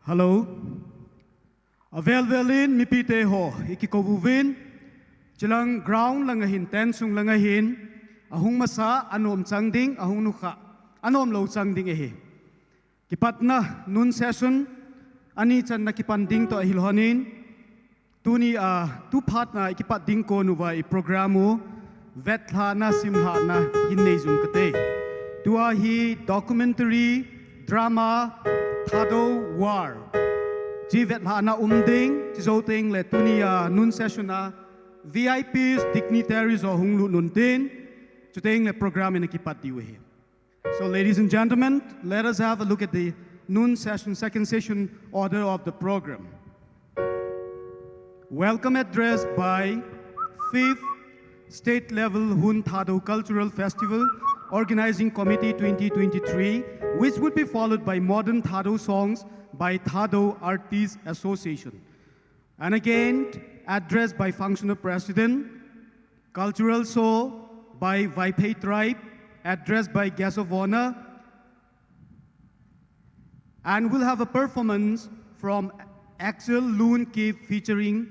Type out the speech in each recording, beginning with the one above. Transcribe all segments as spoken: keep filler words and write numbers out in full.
Hello. Avel velin mipite ho, ikikou uvin, chilang ground langa hin, tent sung langa hin, ahung masa, anom chang ding, ahung nukha, anom lou chang ding ahi. Kipatna, noon session, ani channa kipan ding toh ahilhonin, tuni a, tu phatna ikipat ding kon uva i program u, vetlhahna, simlhahna, hin nei jing kate. Tua hi documentary, drama, Thadou War. Chi vetlhahna um ding, chi jou teng le tuni a, noon session a, V I Ps, dignitaries ho hung lut un tin, chuteng le program in akipat diu ahi. So, ladies and gentlemen, let us have a look at the noon session, second session order of the program. Welcome address by fifth State Level Hun Thadou Cultural Festival Organizing Committee twenty twenty-three, which would be followed by modern Thadou songs by Thadou Artists Association. And again, address by Functional President, cultural show by Vaiphei tribe, address by guest of honor, and we'll have a performance from Axel Lun Kip featuring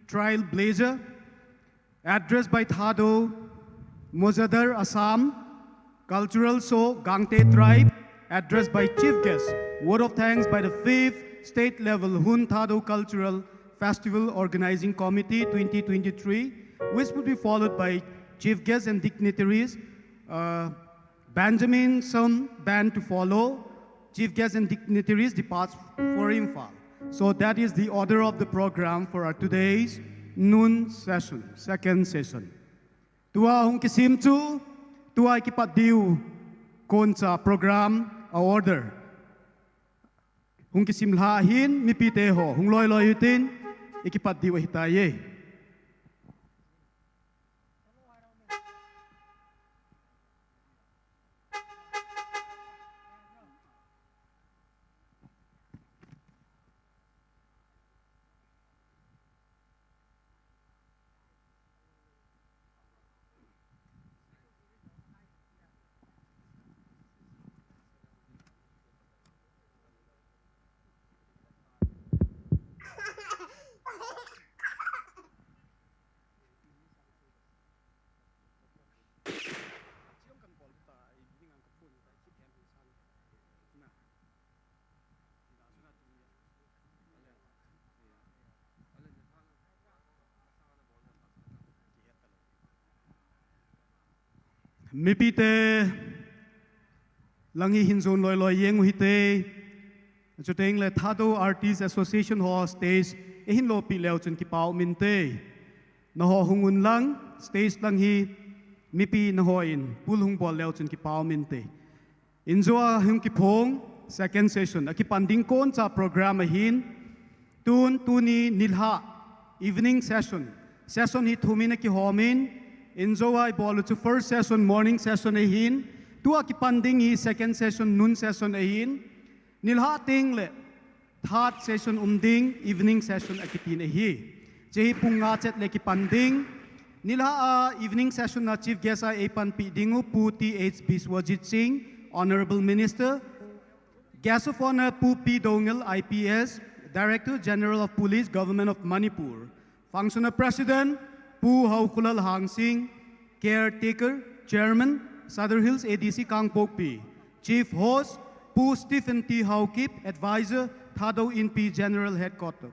Trailblazer, address by Thadou Mojadar Assam, cultural show Gangte tribe, address by chief guest. Word of thanks by the fifth state level Hun Thadou Cultural Festival Organizing Committee twenty twenty-three, which will be followed by chief guests and dignitaries. Uh, Benjamin Sum band to follow. Chief guests and dignitaries departs for Imphal. So that is the order of the program for our today's noon session, second session. Tua hung kisim chu, tua ikipat diu, koncha program a order. Hung kisim lha hin, mipite ho, hung loi loi utin, ikipat diu ahitai. Mipite, lang hi hin jon loi loi jeng u hite. Chuteng le Thadou Artist Association ho stage eihin lopi leu chun kipa um inte. Naho hung un lang, stage lang hi mipi naho in pul hung bol leu chun kipa um inte. Injo a hung kiphong, second session, akipan ding koncha program ahin, tun tuni nilhah, evening session. Session hi thum in akihom in, injo a ibol u chu first session, morning session ahin, tua kipan ding hi second session, noon session ahin, nilhah teng le, third session um ding, evening session akitin ahi. Chehi pung nga chet le kipan ding. Nilhah a evening session a chief guest a eipanpi ding u Pu T H Biswajit Singh, Honorable Minister. Guest of Honor Pu P Doungel I P S, Director General of Police, Government of Manipur. Functional President Pu Haokholal Hangsing, Caretaker Chairman, Sadar Hills A D C Kangpokpi. Chief Host Pu Stephen T Haokip, Advisor, Thadou Inpi General Headquarter.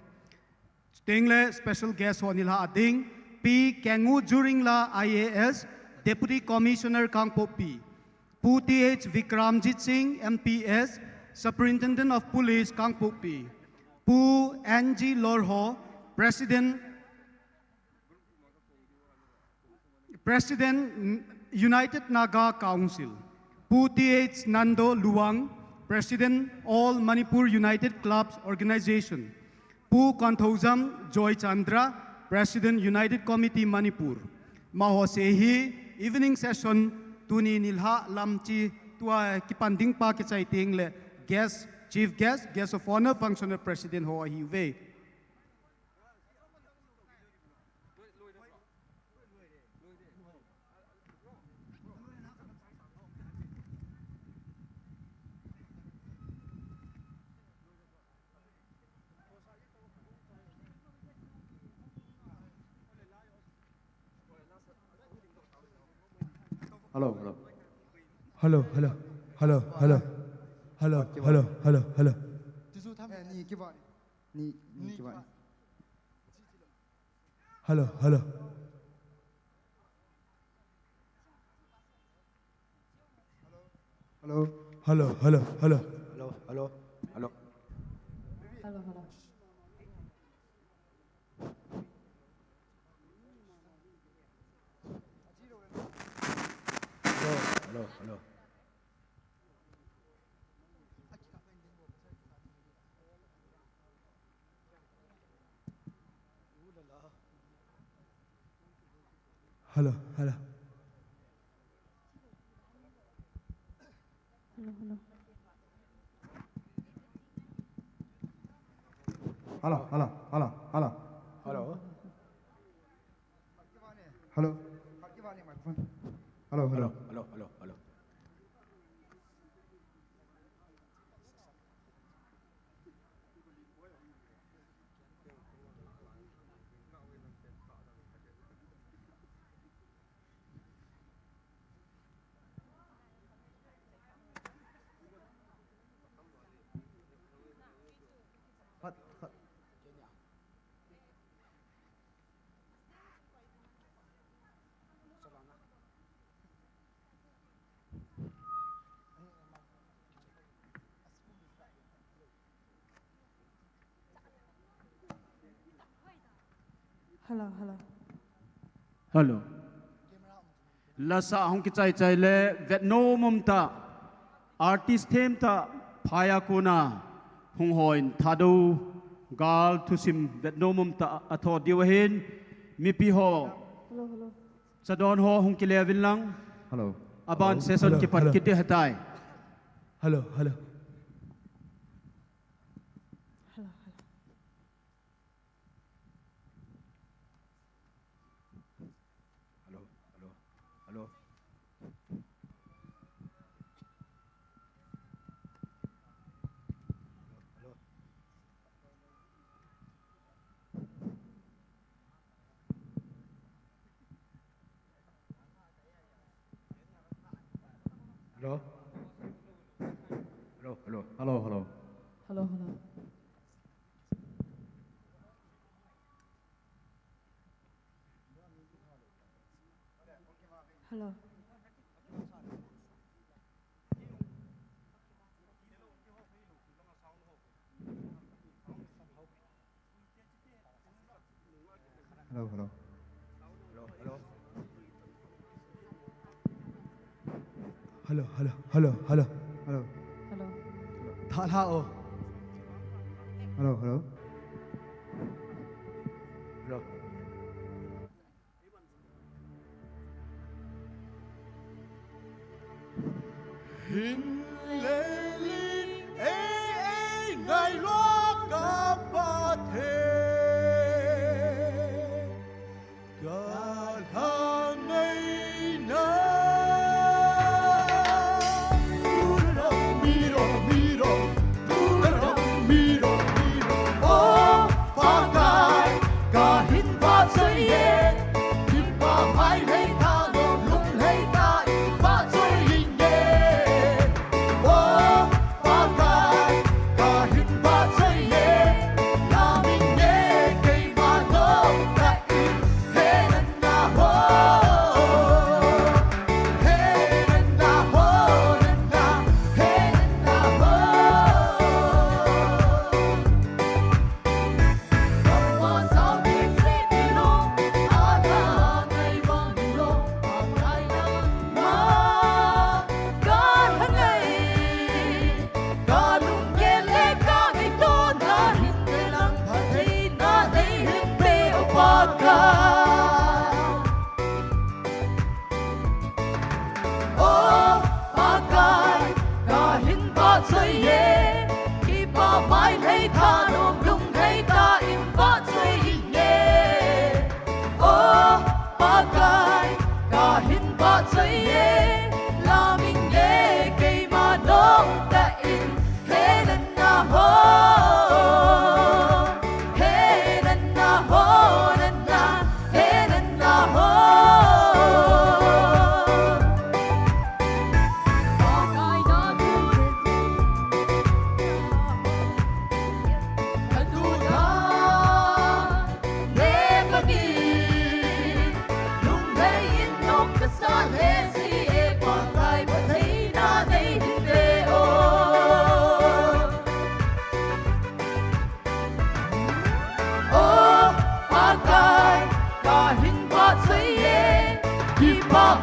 Chuteng le special guest ho nilhah a ding, Pi Kengu Juringla I A S, Deputy Commissioner Kangpokpi. Pu T H Vikramjit Singh M P S, Superintendent of Police Kangpokpi. Pu N G Lorho, President, President United Naga Council. Pu T H Nando Luang, President All Manipur United Clubs Organization. Pu Konthoujam Joy Chandra, President United Committee Manipur. Amaho jouse hi evening session tuni nilhah lam chi tua kipan ding pa kichai teng le guest, chief guest, guest of honor, functional president ho ahiuve. Hello, hello. Hello, hello. Hello, hello. Hello, hello, hello, hello. Tisu tham. Eh, ni kiva. Ni, ni kiva. Hello, hello. Hello. Hello, hello, hello. Hello, hello, hello. Hello, hello. Hello, hello, hello. Hello, hello. Hello, hello. Hello, hello, hello, hello. Hello. Hello. Hello, hello. Hello, hello, hello, hello. Khat, khat. Hello, hello. Hello. Lasa hung kichai chai le vetnom um ta. Artist them ta phai a kona hung hon Thadou gal thusim vetnom um ta a tho diu ahin mipi ho. Hello, hello. Chadon ho hung kile uvin lang. Hello. Aban session kipat kit ding ahitai. Hello, hello. Hello, hello. Hello, hello, hello. Hello? Hello, hello. Hello, hello. Hello, hello. Hello. Hello, hello. Hello, hello. Hello, hello, hello, hello. Hello. Hello. Tha la o. Hello, hello. Hello. Hin le lin ei ei ngai lou ka Pathen, ka lha ngai na. Miro, miro, miro. O Pakai, ka hin vahchoi e, kipa mai lhei thanom lunglhai tah in vahchoi inge. O Pakai, ka hin vahchoi e, lam inge keima nong tah in, he nana ho, he nana ho, nana, he nana ho.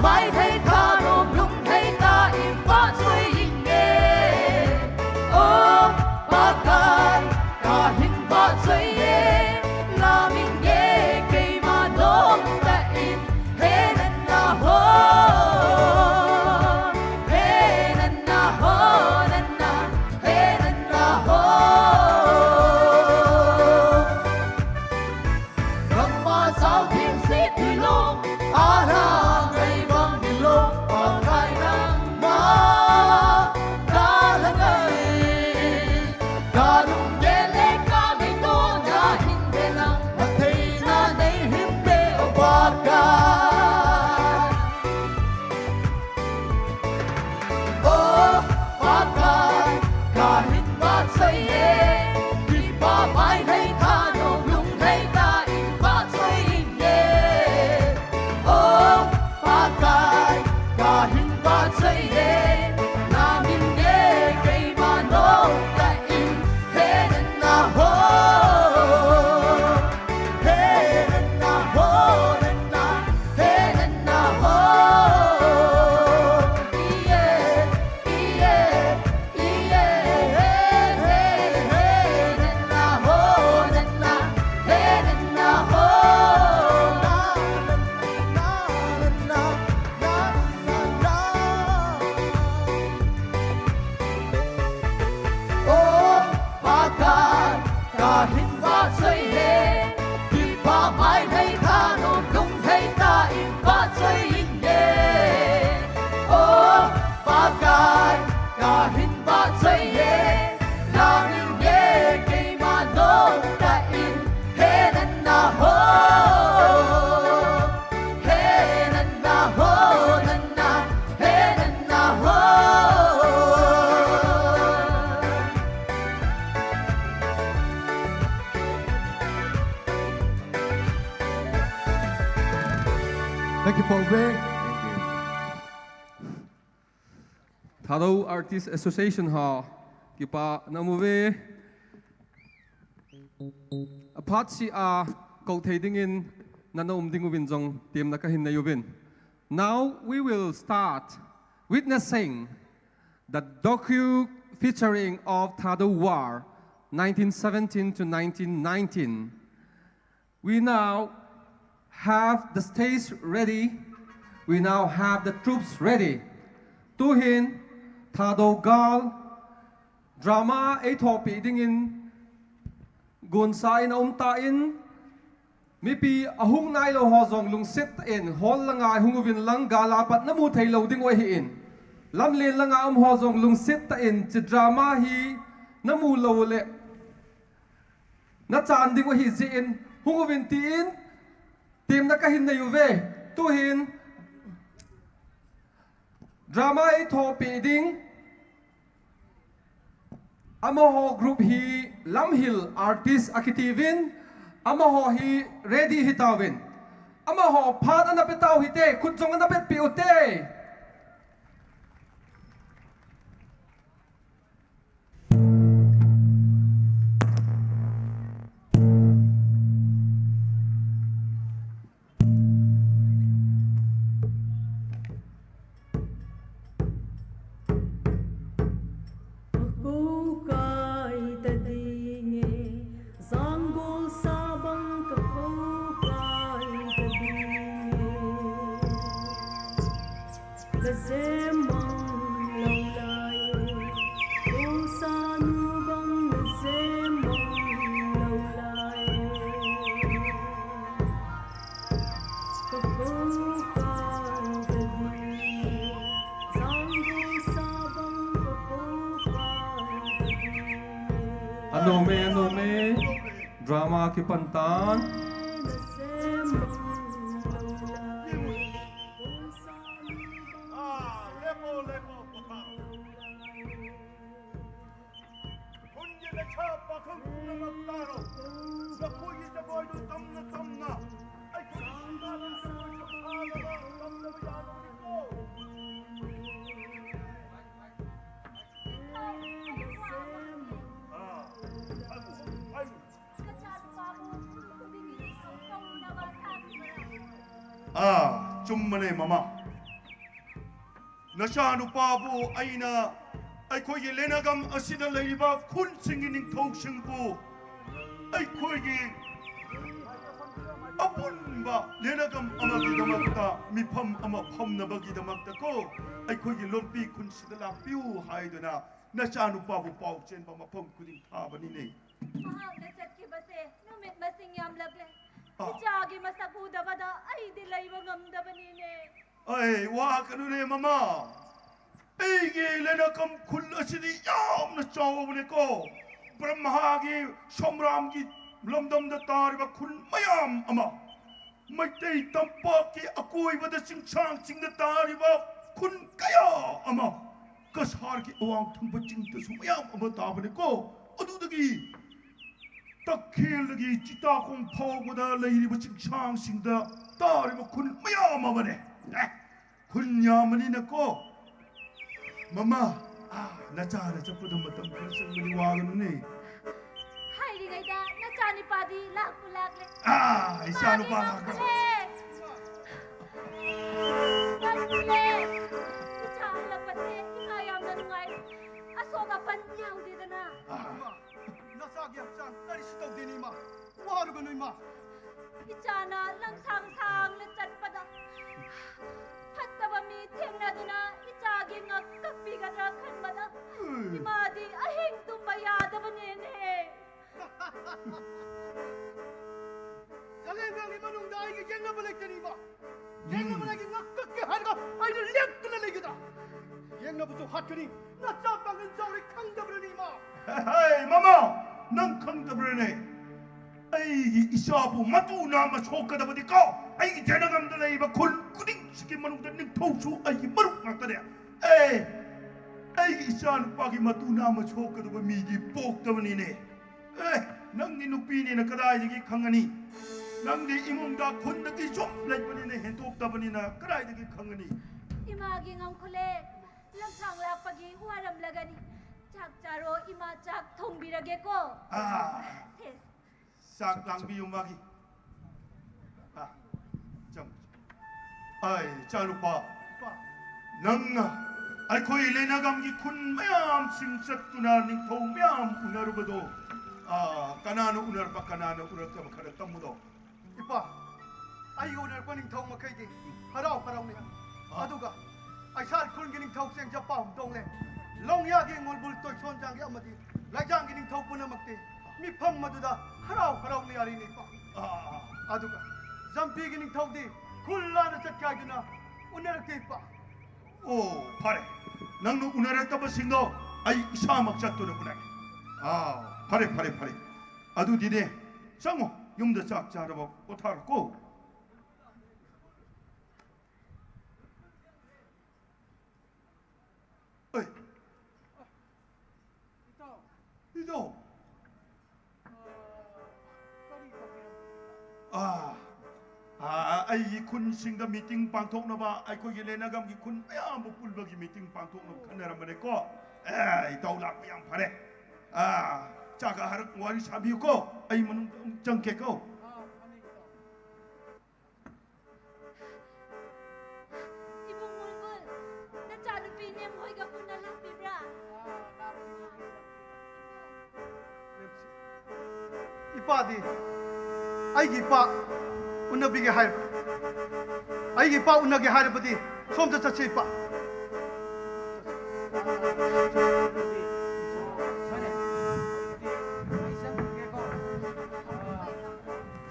Mai thei tha nom lung thei ta in vahchoi inge. O Pakai, kahin vahchoi e. Lam inge keima nom tah in. He nana ho, he nana ho, nana, he nana ho. Gamma sao thim sit ilung, ala ngai bang ilung, Pakai nangma kalangai. Kalung gele kamei to na hin belang, mathei na nei him be o Pakai. O Pakai, kahin vahchoi e, kipa mai thei tha nom lung thei ta in vahchoi inge. O Pakai, kahin vahchoi e, lam inge keima nom tah in, he nana ho. Pakai, kahin vahchoi e, kipa mai thei tha nom lung thei ta in vahchoi inge. O Pakai, kahin vahchoi e, lam inge keima nom tah in, he nana ho. He nana ho, nana, he nana ho. Thank you, Paul Gray. Thank you. Thadou Artist Association ho, kipa na um uve. Aphat sia kou thei dingin nana um ding uvin jong temna kahin nei uvin. Now we will start witnessing the docu featuring of Thadou War, nineteen seventeen to nineteen nineteen. We now have the stage ready. We now have the troops ready. Tuhin, Thadou Gal drama eithopi dingin gonsa in aum tan, mipi ahung nailou ho jong lungset tah in hall langa hung uvin lang, gal a pat namu thei lou ding u ahin. Lamlen langa um ho jong lungset tah in hiche drama hi namu lou le nachan ding u ahi jeh in hung uvin tin temna kahin nei uve. Tuhin drama eithopi ding amaho group hi Lamhil Artist akiti uvin, amaho hi ready hitauvin. Amaho phat ana pe tau hite, khut jong ana pet peh ute. Ka kou kai ta ding e, Janggol sa bang ka kou kai ta ding e. Ka jem mang lou lai, kou sa nu bang ka jem mang lou lai. Anom e, anom e. Drama kipan tan. Ah, chum mane mama. ꯅꯆꯥꯅꯨꯄꯥꯕꯨ ꯑꯩꯅ ꯑꯩꯈꯣꯏꯒꯤ ꯂꯦꯅꯒꯝ ꯑꯁꯤꯗ ꯂꯩꯔꯤꯕ ꯈꯨꯟꯁꯤꯡꯒꯤ ꯅꯤꯡꯊꯧꯁꯤꯡꯕꯨ ꯑꯩꯈꯣꯏꯒꯤ ꯑꯄꯨꯟꯕ ꯂꯦꯅꯒꯝ ꯑꯃꯒꯤꯗꯃꯛꯇ ꯃꯤꯐꯝ ꯑꯃ ꯐꯝꯅꯕꯒꯤꯗꯃꯛꯇꯀꯣ, ꯑꯩꯈꯣꯏꯒꯤ ꯂꯣꯟꯄꯤ ꯈꯨꯟꯁꯤꯗ ꯂꯥꯛꯄꯤꯌꯨ ꯍꯥꯏꯗꯨꯅ ꯅꯆꯥꯅꯨꯄꯥꯕꯨ ꯄꯥꯎ ꯆꯦꯟꯕ ꯃꯐꯝ ꯈꯨꯗꯤꯡ ꯊꯥꯕꯅꯤꯅꯦ꯫ ꯃꯍꯥꯛꯅ ꯆꯠꯈꯤꯕꯁꯦ ꯅꯨꯃꯤꯠ ꯃꯁꯤꯡ ꯌꯥꯝꯂꯛꯂꯦ꯫ ꯑꯥ꯫ ꯏꯆꯥꯒꯤ ꯃꯁꯛ ꯎꯗꯕꯗ ꯑꯩꯗꯤ ꯂꯩꯕ ꯉꯝꯗꯕꯅꯤꯅꯦ꯫ ꯑꯩ ꯋꯥ ꯀꯩꯅꯣꯅꯦ ꯃꯃꯥ, ꯑꯩꯒꯤ ꯂꯦꯅꯒꯝ ꯈꯨꯜ ꯑꯁꯤꯗꯤ ꯌꯥꯝꯅ ꯆꯥꯎꯕꯅꯦꯀꯣ꯫ ꯕ꯭ꯔꯍ꯭ꯃꯥꯒꯤ ꯁꯣꯝꯔꯥꯝꯒꯤ ꯂꯝꯗꯝꯗ ꯇꯥꯔꯤꯕ ꯈꯨꯜ ꯃꯌꯥꯝ ꯑꯃ, ꯃꯩꯇꯩ ꯇꯝꯄꯥꯛꯀꯤ ꯑꯀꯣꯏꯕꯗ ꯆꯤꯡꯁꯥꯡꯁꯤꯡꯗ ꯇꯥꯔꯤꯕ ꯈꯨꯟ ꯀꯌꯥ ꯑꯃ, ꯀꯁꯥꯔꯒꯤ ꯑꯋꯥꯡ ꯊꯪꯕ ꯆꯤꯡꯗꯁꯨ ꯃꯌꯥꯝ ꯑꯃ ꯇꯥꯕꯅꯦꯀꯣ꯫ ꯑꯗꯨꯗꯒꯤ ꯇꯈꯦꯜꯗꯒꯤ ꯆꯤꯇꯥꯈꯣꯡ ꯐꯥꯎꯕꯗ ꯂꯩꯔꯤꯕ ꯆꯤꯡꯁꯥꯡꯁꯤꯡꯗ ꯇꯥꯔꯤꯕ ꯈꯨꯟ ꯃꯌꯥꯝ ꯑꯃꯅꯦ꯫ ꯑꯦ, ꯈꯨꯟ ꯌꯥꯝꯕꯅꯤꯅꯀꯣ꯫ ꯃꯃꯥ, ꯑꯥ, ꯅꯆꯥꯅ ꯆꯠꯄꯗ ꯃꯇꯝ ꯈꯔ ꯆꯪꯕꯗꯤ ꯋꯥꯒꯅꯨꯅꯦ꯫ ꯍꯥꯏꯔꯤꯉꯩꯗ ꯅꯆꯥꯅꯤꯄꯥꯗꯤ ꯂꯥꯛꯄꯨ ꯂꯥꯛꯂꯦ꯫ ꯑꯥ, ꯏꯆꯥꯅꯨꯄꯥ ꯂꯥꯛꯄ꯫ ꯂꯥꯛꯂꯦ꯫ ꯂꯥꯛꯂꯦ꯫ ꯏꯆꯥ ꯍꯜꯂꯛꯄꯁꯦ ꯏꯃꯥ ꯌꯥꯝꯅ ꯅꯨꯡꯉꯥꯏ꯫ ꯑꯁꯣꯛ ꯑꯄꯟ ꯌꯥꯎꯗꯦꯗꯅ꯫ ꯑꯥ꯫ ꯏꯃꯥ, ꯅꯆꯥꯒꯤ ꯍꯛꯆꯥꯡ ꯀꯔꯤꯁꯨ ꯇꯧꯗꯦꯅꯦ, ꯏꯃꯥ꯫ ꯋꯥꯔꯨꯒꯅꯨ, ꯏꯃꯥ꯫ ꯏꯆꯥꯅ ꯂꯝꯁꯥꯡ ꯁꯥꯡꯅ ꯆꯠꯄꯗ ꯐꯠꯇꯕ ꯃꯤ ꯊꯦꯡꯅꯗꯨꯅ ꯏꯆꯥꯒꯤ ꯉꯛ ꯀꯛꯄꯤꯒꯗ꯭ꯔꯥ ꯈꯟꯕꯗ ꯎꯝ꯫ ꯏꯃꯥꯗꯤ ꯑꯍꯤꯡ ꯇꯨꯝꯕ ꯌꯥꯗꯕꯅꯦꯅꯦ꯫ ꯆꯥꯂꯦꯟꯕꯥꯡꯒꯤ ꯃꯅꯨꯡꯗ ꯑꯩꯒ ꯌꯦꯡꯅꯕ ꯂꯩꯇꯅꯤ, ꯏꯃꯥ꯫ ꯎꯝ꯫ ꯌꯦꯡꯅꯕ ꯂꯩꯒꯦ, ꯉꯛ ꯀꯛꯀꯦ ꯍꯥꯏꯔꯒ ꯑꯩꯅ ꯂꯦꯞꯇꯨꯅ ꯂꯩꯒꯗ꯭ꯔꯥ? ꯌꯦꯡꯅꯕꯁꯨ ꯍꯥꯠꯀꯅꯤ꯫ ꯅꯆꯥ ꯄꯥꯡꯒꯜ ꯆꯥꯎꯔꯦ ꯈꯪꯗꯕ꯭ꯔꯅꯤ, ꯏꯃꯥ? ꯍꯦ, ꯃꯃꯥ, ꯅꯪ ꯈꯪꯗꯕ꯭ꯔꯅꯦ? ꯑꯩꯒꯤ ꯏꯆꯥꯕꯨ ꯃꯇꯨ ꯅꯥꯝꯃ ꯁꯣꯛꯀꯗꯕꯗꯤ ꯀꯣ, ꯑꯩꯒꯤ ꯖꯅꯒꯝꯗ ꯂꯩꯔꯤꯕ ꯈꯨꯜ ꯈꯨꯗꯤꯡꯁꯤꯒꯤ ꯃꯅꯨꯡꯗ ꯅꯤꯡꯊꯧꯁꯨ ꯑꯩꯒꯤ ꯃꯔꯨꯞ ꯉꯥꯛꯇꯅꯦ꯫ ꯑꯦ, ꯑꯩꯒꯤ ꯏꯆꯥ ꯅꯨꯄꯥꯒꯤ ꯃꯇꯨ ꯅꯥꯝꯃ ꯁꯣꯛꯀꯗꯕ ꯃꯤꯗꯤ ꯄꯣꯛꯇꯕꯅꯤꯅꯦ꯫ ꯑꯦ, ꯅꯪꯗꯤ ꯅꯨꯄꯤꯅꯤꯅ ꯀꯗꯥꯏꯗꯒꯤ ꯈꯪꯒꯅꯤ? ꯅꯪꯗꯤ ꯏꯃꯨꯡꯗ ꯈꯨꯟꯗꯒꯤ ꯁꯨꯝ ꯂꯩꯕꯅꯤꯅ ꯍꯦꯟꯗꯣꯛꯇꯕꯅꯤꯅ ꯀꯗꯥꯏꯗꯒꯤ ꯈꯪꯒꯅꯤ? ꯏꯃꯥꯒꯤ ꯉꯝꯈꯨꯂꯦ, ꯂꯝꯁꯥꯡ ꯂꯥꯛꯄꯒꯤ ꯋꯥꯔꯝꯂꯒꯅꯤ꯫ ꯆꯥꯛ ꯆꯥꯔꯣ, ꯏꯃꯥ ꯆꯥꯛ ꯊꯣꯡꯕꯤꯔꯒꯦꯀꯣ꯫ ꯑꯥ꯫ ꯁꯦ꯫ ꯆꯥꯛ ꯂꯥꯡꯕꯤꯌꯨ ꯃꯥꯒꯤ꯫ ꯑꯥ, ꯆꯪ꯫ ꯑꯩ, ꯏꯆꯥꯅꯨꯄꯥ, ꯏꯄꯥ꯫ ꯅꯪꯅ ꯑꯩꯈꯣꯏ ꯂꯦꯅꯒꯝꯒꯤ ꯈꯨꯟ ꯃꯌꯥꯝꯁꯤꯡ ꯆꯠꯇꯨꯅ ꯅꯤꯡꯊꯧ ꯃꯌꯥꯝ ꯎꯅꯔꯨꯕꯗꯣ, ꯑꯥ, ꯀꯅꯥꯅ ꯎꯅꯔꯕ, ꯀꯅꯥꯅ ꯎꯅꯔꯛꯇꯕ ꯈꯔ ꯇꯝꯃꯨꯗꯣ꯫ ꯏꯄꯥ, ꯑꯩꯒ ꯎꯅꯔꯛꯄ ꯅꯤꯡꯊꯧ ꯃꯈꯩꯗꯤ ꯍꯔꯥꯎ ꯍꯔꯥꯎꯅ ꯌꯥꯅꯤ꯫ ꯑꯥ꯫ ꯑꯗꯨꯒ ꯑꯩꯁꯥꯜ ꯈꯨꯜꯒꯤ ꯅꯤꯡꯊꯧ ꯆꯦꯡꯖꯄꯥ ꯍꯨꯝꯗꯣꯡꯂꯦ, ꯂꯣꯡꯌꯥꯒꯤ ꯉꯣꯜꯕꯨꯜ ꯇꯣꯏꯁꯣꯟꯖꯥꯡꯒꯤ ꯑꯃꯗꯤ ꯂꯥꯏꯖꯥꯡꯒꯤ ꯅꯤꯡꯊꯧ ꯄꯨꯝꯅꯃꯛꯇꯤ ꯃꯤꯐꯝ ꯑꯗꯨꯗ ꯍꯔꯥꯎ ꯍꯔꯥꯎꯅ ꯌꯥꯔꯤꯅꯤ, ꯏꯄꯥ꯫ ꯑꯥ꯫ ꯑꯗꯨꯒ ꯖꯝꯄꯤꯒꯤ ꯅꯤꯡꯊꯧꯗꯤ ꯈꯨꯜ ꯂꯥꯟꯅ ꯆꯠꯈꯤ ꯍꯥꯏꯗꯨꯅ ꯎꯅꯔꯛꯇꯦ, ꯏꯄꯥ꯫ ꯑꯣ, ꯐꯔꯦ꯫ ꯅꯪꯅ ꯎꯅꯔꯛꯇꯕꯁꯤꯡꯗꯣ ꯑꯩ ꯏꯁꯥꯃꯛ ꯆꯠꯇꯨꯅ ꯎꯅꯒꯦ꯫ ꯑꯥ, ꯐꯔꯦ, ꯐꯔꯦ, ꯐꯔꯦ꯫ ꯑꯗꯨꯗꯤꯅꯦ, ꯆꯪꯉꯣ, ꯌꯨꯝꯗ ꯆꯥꯛ ꯆꯥꯅꯕ ꯄꯣꯊꯥꯔꯣꯀꯣ꯫ ꯑꯩ꯫ ꯏꯇꯥꯎ꯫ ꯏꯇꯥꯎ꯫ ꯑꯥ, ꯀꯔꯤ ꯇꯧꯕꯤꯔꯝꯕꯅꯣ? ꯑꯥ, ꯑꯥ, ꯑꯩꯒꯤ ꯈꯨꯟꯁꯤꯡꯗ meeting ꯄꯥꯡꯊꯣꯛꯅꯕ, ꯑꯩꯈꯣꯏꯒꯤ ꯂꯦꯅꯒꯝꯒꯤ ꯈꯨꯟ ꯃꯌꯥꯝꯕꯨ ꯄꯨꯜꯕꯒꯤ meeting ꯄꯥꯡꯊꯣꯛꯅꯕ ꯈꯟꯅꯔꯝꯕꯅꯦꯀꯣ꯫ ꯑꯦ, ꯏꯇꯥꯎ ꯂꯥꯛꯄ ꯌꯥꯝ ꯐꯔꯦ꯫ ꯑꯥ, ꯆꯥꯒ ꯍꯥꯔꯛ ꯋꯥꯔꯤ ꯁꯥꯕꯤꯌꯨꯀꯣ, ꯑꯩ ꯃꯅꯨꯡꯗ ꯑꯃꯨꯛ ꯆꯪꯒꯦꯀꯣ꯫ ꯑꯥ, ꯐꯅꯤ ꯏꯇꯥꯎ꯫ ꯏꯕꯨꯡ ꯃꯨꯜꯕꯨꯜ, ꯅꯆꯥꯅꯨꯄꯤ ꯅꯦꯝꯍꯣꯏꯒ ꯄꯨꯟꯅ ꯂꯥꯛꯄꯤꯕ꯭ꯔꯥ? ꯏꯄꯥꯗꯤ ꯑꯩꯒꯤ ꯏꯄꯥ ꯎꯅꯕꯤꯒꯦ ꯍꯥꯏ-, ꯑꯩꯒꯤ ꯏꯄꯥ ꯎꯅꯒꯦ ꯍꯥꯏꯔꯕꯗꯤ ꯁꯣꯝꯗ ꯆꯠꯁꯤ, ꯏꯄꯥ꯫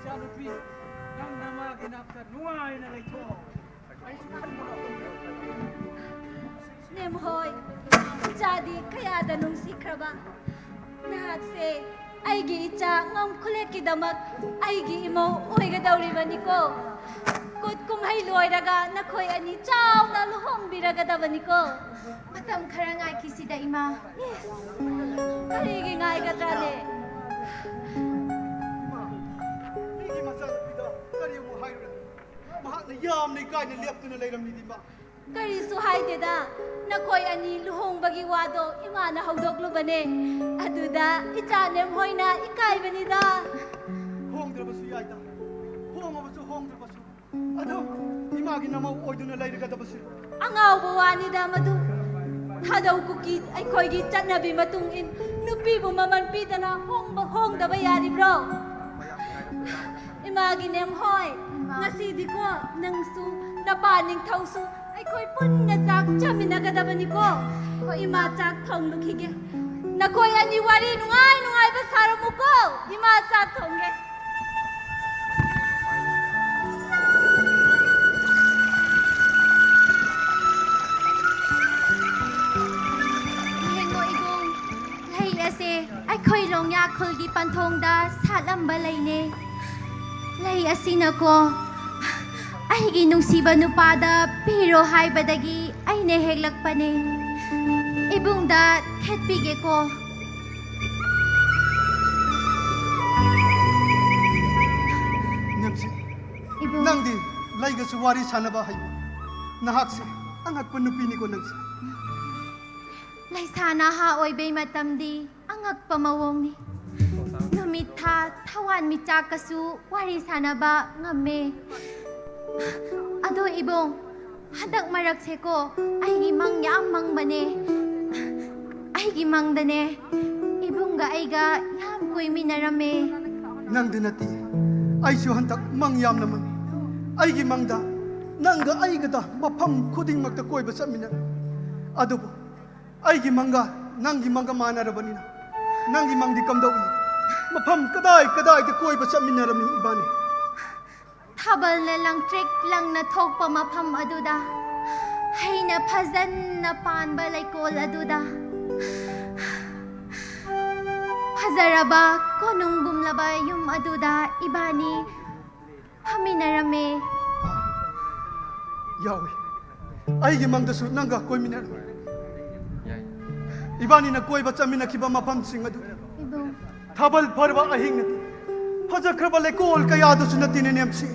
ꯏꯆꯥꯅꯨꯄꯤ, ꯅꯪ ꯅꯃꯥꯒꯤ ꯅꯥꯛꯇ ꯅꯨꯡꯉꯥꯏꯅ ꯂꯩꯊꯣꯛꯑꯣ꯫ ꯅꯦꯝꯍꯣꯏ, ꯏꯆꯥꯗꯤ ꯀꯌꯥꯗ ꯅꯨꯡꯁꯤꯈ꯭ꯔꯕ꯫ ꯅꯍꯥꯛꯁꯦ ꯑꯩꯒꯤ ꯏꯆꯥ ꯉꯝꯈꯨꯂꯦꯛꯀꯤꯗꯃꯛ ꯑꯩꯒꯤ ꯏꯃꯧ ꯑꯣꯏꯒꯗꯧꯔꯤꯕꯅꯤꯀꯣ꯫ ꯀꯨꯠ ꯀꯨꯝꯍꯩ ꯂꯣꯏꯔꯒ ꯅꯈꯣꯏ ꯑꯅꯤ ꯆꯥꯎꯅ ꯂꯨꯍꯣꯡꯕꯤꯔꯒꯗꯕꯅꯤꯀꯣ꯫ ꯃꯇꯝ ꯈꯔ ꯉꯥꯏꯈꯤꯁꯤꯗ, ꯏꯃꯥ꯫ ꯀꯔꯤꯒꯤ ꯉꯥꯏꯒꯗ꯭ꯔꯥꯅꯦ? ꯏꯃꯥ, ꯑꯩꯒꯤ ꯃꯆꯥꯅꯨꯄꯤꯗ ꯀꯔꯤ ꯑꯃꯨꯛ ꯍꯥꯏꯔꯨꯔꯅꯤ? ꯃꯍꯥꯛꯅ ꯌꯥꯝꯅ ꯏꯀꯥꯏꯅ ꯂꯦꯞꯇꯨꯅ ꯂꯩꯔꯝꯃꯤꯗꯤ, ꯏꯃꯥ꯫ ꯀꯔꯤꯁꯨ ꯍꯥꯏꯗꯦꯗ꯫ ꯅꯈꯣꯏ ꯑꯅꯤ ꯂꯨꯍꯣꯡꯕꯒꯤ ꯋꯥꯗꯣ ꯏꯃꯥꯅ ꯍꯧꯗꯣꯛꯂꯨꯕꯅꯦ꯫ ꯑꯗꯨꯗ ꯏꯆꯥ ꯅꯦꯝꯍꯣꯏꯅ ꯏꯀꯥꯏꯕꯅꯤꯗ꯫ ꯍꯣꯡꯗ꯭ꯔꯕꯁꯨ ꯌꯥꯏꯗ꯫ ꯍꯣꯡꯉꯕꯁꯨ ꯍꯣꯡꯗ꯭ꯔꯕꯁꯨ꯫ ꯑꯗꯣ, ꯏꯃꯥꯒꯤ ꯅꯃꯧ ꯑꯣꯏꯗꯨꯅ ꯂꯩꯔꯒꯗꯕꯁꯤ? ꯑꯉꯥꯎꯕ ꯋꯥꯅꯤꯗ ꯃꯗꯨ꯫ ꯊꯥꯗꯧ ꯀꯨꯀꯤ ꯑꯩꯈꯣꯏꯒꯤ ꯆꯠꯅꯕꯤ ꯃꯇꯨꯡ ꯏꯟ ꯅꯨꯄꯤꯕꯨ ꯃꯃꯜ ꯄꯤꯗꯅ ꯍꯣꯡꯕ, ꯍꯣꯡꯗꯕ ꯌꯥꯔꯤꯕ꯭ꯔꯣ? ꯏꯃꯥꯒꯤ ꯅꯦꯝ ꯍꯣꯏ, ꯏꯃꯥ꯫ ꯉꯁꯤꯗꯤꯀꯣ, ꯅꯪꯁꯨ ꯅꯄꯥ ꯅꯤꯡꯊꯧꯁꯨ ꯑꯩꯈꯣꯏ ꯄꯨꯟꯅ ꯆꯥꯛ ꯆꯥꯃꯤꯟꯅꯒꯗꯕꯅꯤꯀꯣ꯫ ꯍꯣꯏ, ꯏꯃꯥ꯫ ꯏꯃꯥ ꯆꯥꯛ ꯊꯣꯡꯂꯨꯈꯤꯒꯦ꯫ ꯅꯈꯣꯏ ꯑꯅꯤ ꯋꯥꯔꯤ ꯅꯨꯡꯉꯥꯏ ꯅꯨꯡꯉꯥꯏꯕ ꯁꯥꯔꯝꯃꯨꯀꯣ꯫ ꯏꯃꯥ ꯆꯥꯛ ꯊꯣꯡꯒꯦ꯫ ꯌꯦꯡꯉꯣ ꯏꯕꯨꯡ, ꯂꯩ ꯑꯁꯦ ꯑꯩꯈꯣꯏ ꯂꯣꯡꯌꯥ ꯈꯨꯜꯒꯤ ꯄꯟꯊꯣꯡꯗ ꯁꯥꯠꯂꯝꯕ ꯂꯩꯅꯦ꯫ ꯂꯩ ꯑꯁꯤꯅꯀꯣ, ꯑꯩꯒꯤ ꯅꯨꯡꯁꯤꯕ ꯅꯨꯄꯥꯗ ꯄꯤꯔꯣ ꯍꯥꯏꯕꯗꯒꯤ ꯑꯩꯅ ꯍꯦꯛꯂꯛꯄꯅꯦ꯫ ꯏꯕꯨꯡꯗ ꯊꯦꯠꯄꯤꯒꯦꯀꯣ꯫ ꯅꯦꯝꯁꯤ, ꯏꯕꯨꯡ꯫ ꯅꯪꯗꯤ ꯂꯩꯒꯁꯨ ꯋꯥꯔꯤ ꯁꯥꯟꯅꯕ ꯍꯩꯕ꯫ ꯅꯍꯥꯛꯁꯦ ꯑꯉꯛꯄ ꯅꯨꯄꯤꯅꯤꯀꯣ ꯅꯪꯁꯦ꯫ ꯂꯩꯁꯥ ꯅꯍꯥ ꯑꯣꯏꯕꯩ ꯃꯇꯝꯗꯤ ꯑꯉꯛꯄ ꯃꯑꯣꯡꯅꯤ꯫ ꯅꯨꯃꯤꯠ ꯊꯥ, ꯊꯋꯥꯟꯃꯤꯆꯥꯛꯀꯁꯨ ꯋꯥꯔꯤ ꯁꯥꯟꯅꯕ ꯉꯝꯃꯦ꯫ ꯑꯗꯣ ꯏꯕꯨꯡ, ꯍꯟꯗꯛ ꯃꯔꯛꯁꯦꯀꯣ, ꯑꯩꯒꯤ ꯃꯪ ꯌꯥꯝ ꯃꯪꯕꯅꯦ꯫ ꯑꯩꯒꯤ ꯃꯪꯗꯅꯦ, ꯏꯕꯨꯡꯒ ꯑꯩꯒ ꯌꯥꯝ ꯀꯣꯏꯃꯤꯟꯅꯔꯝꯃꯦ꯫ ꯅꯪꯗ ꯅꯠꯇꯦ, ꯑꯩꯁꯨ ꯍꯟꯗꯛ ꯃꯪ ꯌꯥꯝꯅ ꯃꯪꯉꯤ꯫ ꯑꯩꯒꯤ ꯃꯪꯗ ꯅꯪꯒ ꯑꯩꯒꯗ ꯃꯐꯝ ꯈꯨꯗꯤꯡꯃꯛꯇ ꯀꯣꯏꯕ ꯆꯠꯃꯤꯟꯅꯔꯦ꯫ ꯑꯗꯨꯕꯨ ꯑꯩꯒꯤ ꯃꯪꯒ ꯅꯪꯒꯤ ꯃꯪꯒ ꯃꯥꯟꯅꯔꯕꯅꯤꯅ, ꯅꯪꯒꯤ ꯃꯪꯗꯤ ꯀꯝꯗꯧꯏ? ꯃꯐꯝ ꯀꯗꯥꯏ ꯀꯗꯥꯏꯗ ꯀꯣꯏꯕ ꯆꯠꯃꯤꯟꯅꯔꯝꯃꯤ ꯏꯕꯥꯅꯤ? ꯊꯥꯕꯜꯅ ꯂꯪꯇ꯭ꯔꯤꯛ ꯂꯪꯅ ꯊꯣꯛꯄ ꯃꯐꯝ ꯑꯗꯨꯗ, ꯍꯩꯅ ꯐꯖꯅ ꯄꯥꯟꯕ ꯂꯩꯀꯣꯜ ꯑꯗꯨꯗ, ꯐꯖꯔꯕ ꯀꯣꯅꯨꯡꯒꯨꯝꯂꯕ ꯌꯨꯝ ꯑꯗꯨꯗ ꯏꯕꯥꯅꯤ ꯐꯝꯃꯤꯟꯅꯔꯝꯃꯦ꯫ ꯌꯥꯎꯏ꯫ ꯑꯩꯒꯤ ꯃꯪꯗꯁꯨ ꯅꯪꯒ ꯀꯣꯏꯃꯤꯟꯅꯔꯝꯃꯤ꯫ ꯏꯕꯥꯅꯤꯅ ꯀꯣꯏꯕ ꯆꯠꯃꯤꯟꯅꯈꯤꯕ ꯃꯐꯝꯁꯤꯡ ꯑꯗꯨ, ꯏꯕꯨꯡ꯫ ꯊꯥꯕꯜ ꯐꯔꯕ ꯑꯍꯤꯡ ꯅꯠꯇꯦ, ꯐꯖꯈ꯭ꯔꯕ ꯂꯩꯀꯣꯜ ꯀꯌꯥꯗꯁꯨ ꯅꯠꯇꯦꯅꯦ ꯅꯦꯝꯁꯤ꯫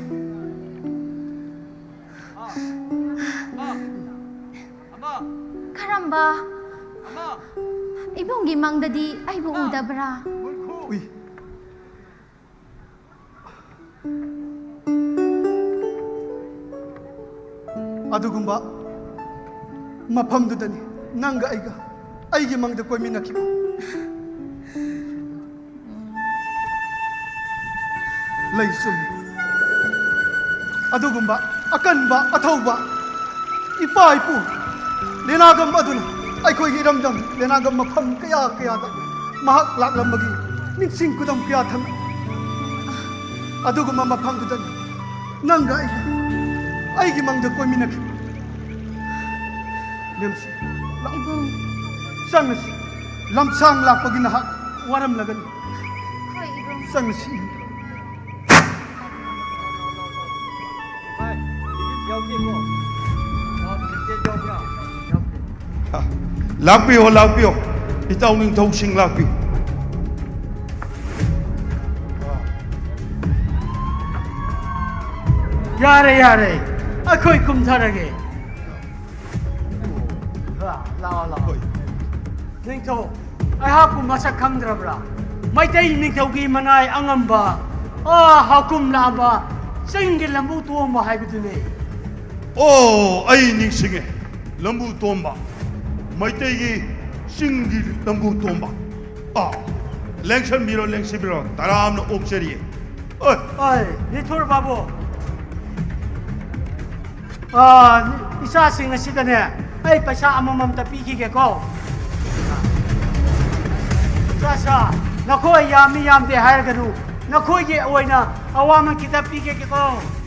ꯀꯔꯝꯕ? ꯏꯕꯨꯡꯒꯤ ꯃꯪꯗꯗꯤ ꯑꯩꯕꯨ ꯎꯗꯕ꯭ꯔꯥ? ꯎꯏ꯫ ꯑꯗꯨꯒꯨꯝꯕ ꯃꯐꯝꯗꯨꯗꯅꯤ ꯅꯪꯒ ꯑꯩꯒ ꯑꯩꯒꯤ ꯃꯪꯗ ꯀꯣꯏꯃꯤꯟꯅꯈꯤꯕ꯫ ꯂꯩ ꯆꯨꯝꯃꯤ꯫ ꯑꯗꯨꯒꯨꯝꯕ ꯑꯀꯟꯕ ꯑꯊꯧꯕ ꯏꯄꯥ ꯏꯄꯨ ꯂꯦꯅꯥꯒꯝ ꯑꯗꯨꯅ ꯑꯩꯈꯣꯏꯒꯤ ꯏꯔꯝꯗꯝ ꯂꯦꯅꯥꯒꯝ ꯃꯐꯝ ꯀꯌꯥ ꯀꯌꯥꯗ ꯃꯍꯥꯛ ꯂꯥꯛꯂꯝꯕꯒꯤ ꯅꯤꯡꯁꯤꯡ ꯈꯨꯗꯝ ꯀꯌꯥ ꯊꯝꯂꯤ꯫ ꯑꯗꯨꯒꯨꯝꯕ ꯃꯐꯝꯗꯨꯗꯅꯤ ꯅꯪꯒ ꯑꯩꯒ ꯑꯩꯒꯤ ꯃꯪꯗ ꯀꯣꯏꯃꯤꯟꯅꯈꯤꯕ꯫ ꯅꯦꯝꯁꯤ, ꯂꯥꯛꯑꯣ꯫ ꯏꯕꯨꯡ꯫ ꯆꯪꯉꯁꯤ꯫ ꯂꯝꯁꯥꯡ ꯂꯥꯛꯄꯒꯤ ꯅꯍꯥꯛ ꯋꯥꯔꯝꯂꯒꯅꯤ꯫ ꯍꯣꯏ, ꯏꯕꯨꯡ꯫ ꯆꯪꯉꯁꯤ꯫ ꯂꯥꯛꯄꯤꯌꯣ, ꯂꯥꯛꯄꯤꯌꯣ꯫ ꯏꯇꯥꯎ ꯅꯤꯡꯊꯧꯁꯤꯡ ꯂꯥꯛꯄꯤꯌꯨ꯫ ꯌꯥꯔꯦ, ꯌꯥꯔꯦ꯫ ꯑꯩꯈꯣꯏ ꯀꯨꯝꯊꯔꯒꯦ꯫ ꯂꯥꯛꯑꯣ, ꯂꯥꯛꯑꯣ꯫ ꯍꯣꯏ꯫ ꯅꯤꯡꯊꯧ, ꯑꯩꯍꯥꯛꯄꯨ ꯃꯁꯛ ꯈꯪꯗ꯭ꯔꯕ꯭ꯔꯥ? ꯃꯩꯇꯩ ꯅꯤꯡꯊꯧꯒꯤ ꯃꯅꯥꯏ ꯑꯉꯝꯕ, ꯑꯥ, ꯍꯥꯎꯀꯨꯝ ꯂꯥꯛꯑꯕ ꯆꯤꯡꯒꯤ ꯂꯝꯕꯨ ꯇꯣꯝꯕ ꯍꯥꯏꯕꯗꯨꯅꯦ꯫ ꯑꯣ, ꯑꯩ ꯅꯤꯡꯁꯤꯡꯉꯦ꯫ ꯂꯝꯕꯨ ꯇꯣꯝꯕ꯫ ꯃꯩꯇꯩꯒꯤ ꯆꯤꯡꯒꯤ ꯂꯝꯕꯨ ꯇꯣꯝꯕ꯫ ꯑꯥ, ꯂꯦꯡꯁꯟꯕꯤꯔꯣ, ꯂꯦꯡꯁꯟꯕꯤꯔꯣ꯫ ꯇꯔꯥꯝꯅ ꯑꯣꯛꯆꯔꯤꯌꯦ꯫ ꯑꯣꯏ꯫ ꯑꯣꯏ, ꯅꯤꯡꯊꯧ ꯕꯥꯕꯨ꯫ ꯑꯥ, ꯏꯆꯥꯁꯤꯡ ꯑꯁꯤꯗꯅꯦ, ꯑꯩ ꯄꯩꯁꯥ ꯑꯃꯃꯝꯇ ꯄꯤꯈꯤꯒꯦꯀꯣ꯫ ꯏꯆꯥꯁꯥ, ꯅꯈꯣꯏ ꯌꯥꯝꯃꯤ ꯌꯥꯝꯗꯦ ꯍꯥꯏꯔꯒꯅꯨ, ꯅꯈꯣꯏꯒꯤ ꯑꯣꯏꯅ ꯑꯋꯥꯃꯟ ꯈꯤꯇ ꯄꯤꯒꯦꯀꯣ꯫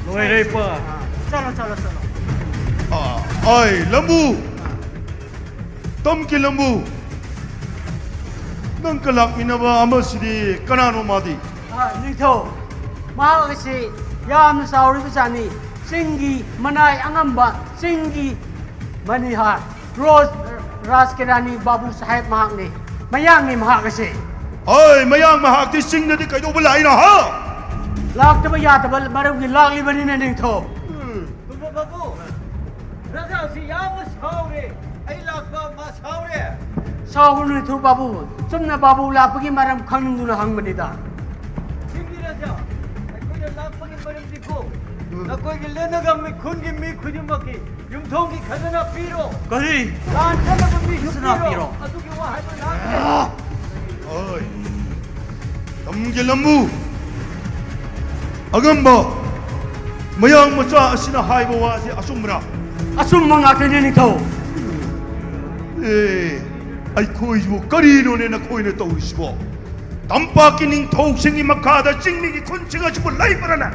ꯂꯣꯏꯔꯦ, ꯏꯄꯥ꯫ ꯑꯥ, ꯆꯠꯂꯣ, ꯆꯠꯂꯣ, ꯆꯠꯂꯣ꯫ ꯑꯥ, ꯑꯩ ꯂꯝꯕꯨ꯫ ꯇꯝꯀꯤ ꯂꯝꯕꯨ꯫ ꯅꯪꯒ ꯂꯥꯛꯃꯤꯟꯅꯕ ꯑꯃꯁꯤꯗꯤ ꯀꯅꯥꯅꯣ ꯃꯥꯗꯤ? ꯑꯥ, ꯅꯤꯡꯊꯧ, ꯃꯍꯥꯛ ꯑꯁꯤ ꯌꯥꯝꯅ ꯆꯥꯎꯔꯤꯕꯖꯥꯠꯅꯤ꯫ ꯆꯤꯡꯒꯤ ꯃꯅꯥꯏ ꯑꯉꯝꯕ, ꯆꯤꯡꯒꯤ ꯃꯅꯤꯍꯥꯔ, ꯔꯣꯖ, ꯔꯥꯖꯀꯤ ꯔꯥꯅꯤ ꯕꯥꯕꯨ ꯁꯥꯍꯦꯕ ꯃꯍꯥꯛꯅꯤ꯫ ꯃꯌꯥꯡꯅꯤ ꯃꯍꯥꯛ ꯑꯁꯤ꯫ ꯍꯣꯏ, ꯃꯌꯥꯡ ꯃꯍꯥꯛꯇꯤ ꯆꯤꯡꯗꯗꯤ ꯀꯩꯗꯧꯕ ꯂꯥꯛꯏꯅꯣ, ꯍꯥ? ꯂꯥꯛꯇꯕ ꯌꯥꯗꯕ ꯃꯔꯝꯒꯤ ꯂꯥꯛꯂꯤꯕꯅꯤꯅꯦ, ꯅꯤꯡꯊꯧ꯫ ꯎꯝ꯫ ꯅꯤꯡꯊꯧ ꯕꯥꯕꯨ, ꯔꯥꯖꯥꯁꯤ ꯌꯥꯝꯅ ꯁꯥꯎꯔꯦ꯫ ꯑꯩ ꯂꯥꯛꯄ ꯃꯥ ꯁꯥꯎꯔꯦ꯫ ꯁꯥꯎꯒꯅꯨ ꯅꯤꯡꯊꯧ ꯕꯥꯕꯨ, ꯆꯨꯝꯅ ꯕꯥꯕꯨ ꯂꯥꯛꯄꯒꯤ ꯃꯔꯝ ꯈꯪꯅꯤꯡꯗꯨꯅ ꯍꯪꯕꯅꯤꯗ꯫ ꯆꯤꯡꯒꯤ ꯔꯥꯖꯥ, ꯑꯩꯈꯣꯏꯅ ꯂꯥꯛꯄꯒꯤ ꯃꯔꯝꯗꯤꯀꯣ, ꯅꯈꯣꯏꯒꯤ ꯂꯦꯅꯒꯝ ꯃꯤꯈꯨꯟꯒꯤ ꯃꯤ ꯈꯨꯗꯤꯡꯃꯛꯀꯤ ꯌꯨꯝꯊꯣꯡꯒꯤ ꯈꯖꯅꯥ ꯄꯤꯔꯣ꯫ ꯀꯔꯤ? ꯂꯥꯟ ꯆꯠꯅꯕ ꯃꯤ ꯈꯖꯅꯥ ꯌꯨꯝ ꯄꯤꯔꯣ꯫ ꯄꯤꯔꯣ꯫ ꯑꯗꯨꯒꯤ ꯋꯥ ꯍꯥꯏꯕ ꯂꯥꯟ-꯫ ꯑꯣꯏ꯫ ꯇꯝꯒꯦ ꯂꯝꯕꯨ꯫ ꯑꯉꯝꯕ ꯃꯌꯥꯡ ꯃꯆꯥ ꯑꯁꯤꯅ ꯍꯥꯏꯕ ꯋꯥꯁꯤ ꯑꯆꯨꯝꯕ꯭ꯔꯥ? ꯑꯆꯨꯝꯕ ꯉꯥꯛꯇꯅꯤ, ꯅꯤꯡꯊꯧ꯫ ꯑꯦ, ꯑꯩꯈꯣꯏꯕꯨ ꯀꯔꯤꯅꯣꯅꯦ ꯅꯈꯣꯏꯅ ꯇꯧꯔꯤꯁꯤꯕꯣ? ꯇꯝꯄꯥꯛꯀꯤ ꯅꯤꯡꯊꯧꯁꯤꯡꯒꯤ ꯃꯈꯥꯗ ꯆꯤꯡꯃꯤꯒꯤ ꯈꯨꯟꯁꯤꯡ ꯑꯁꯤꯕꯨ ꯂꯩꯕ꯭ꯔꯥꯅꯦ?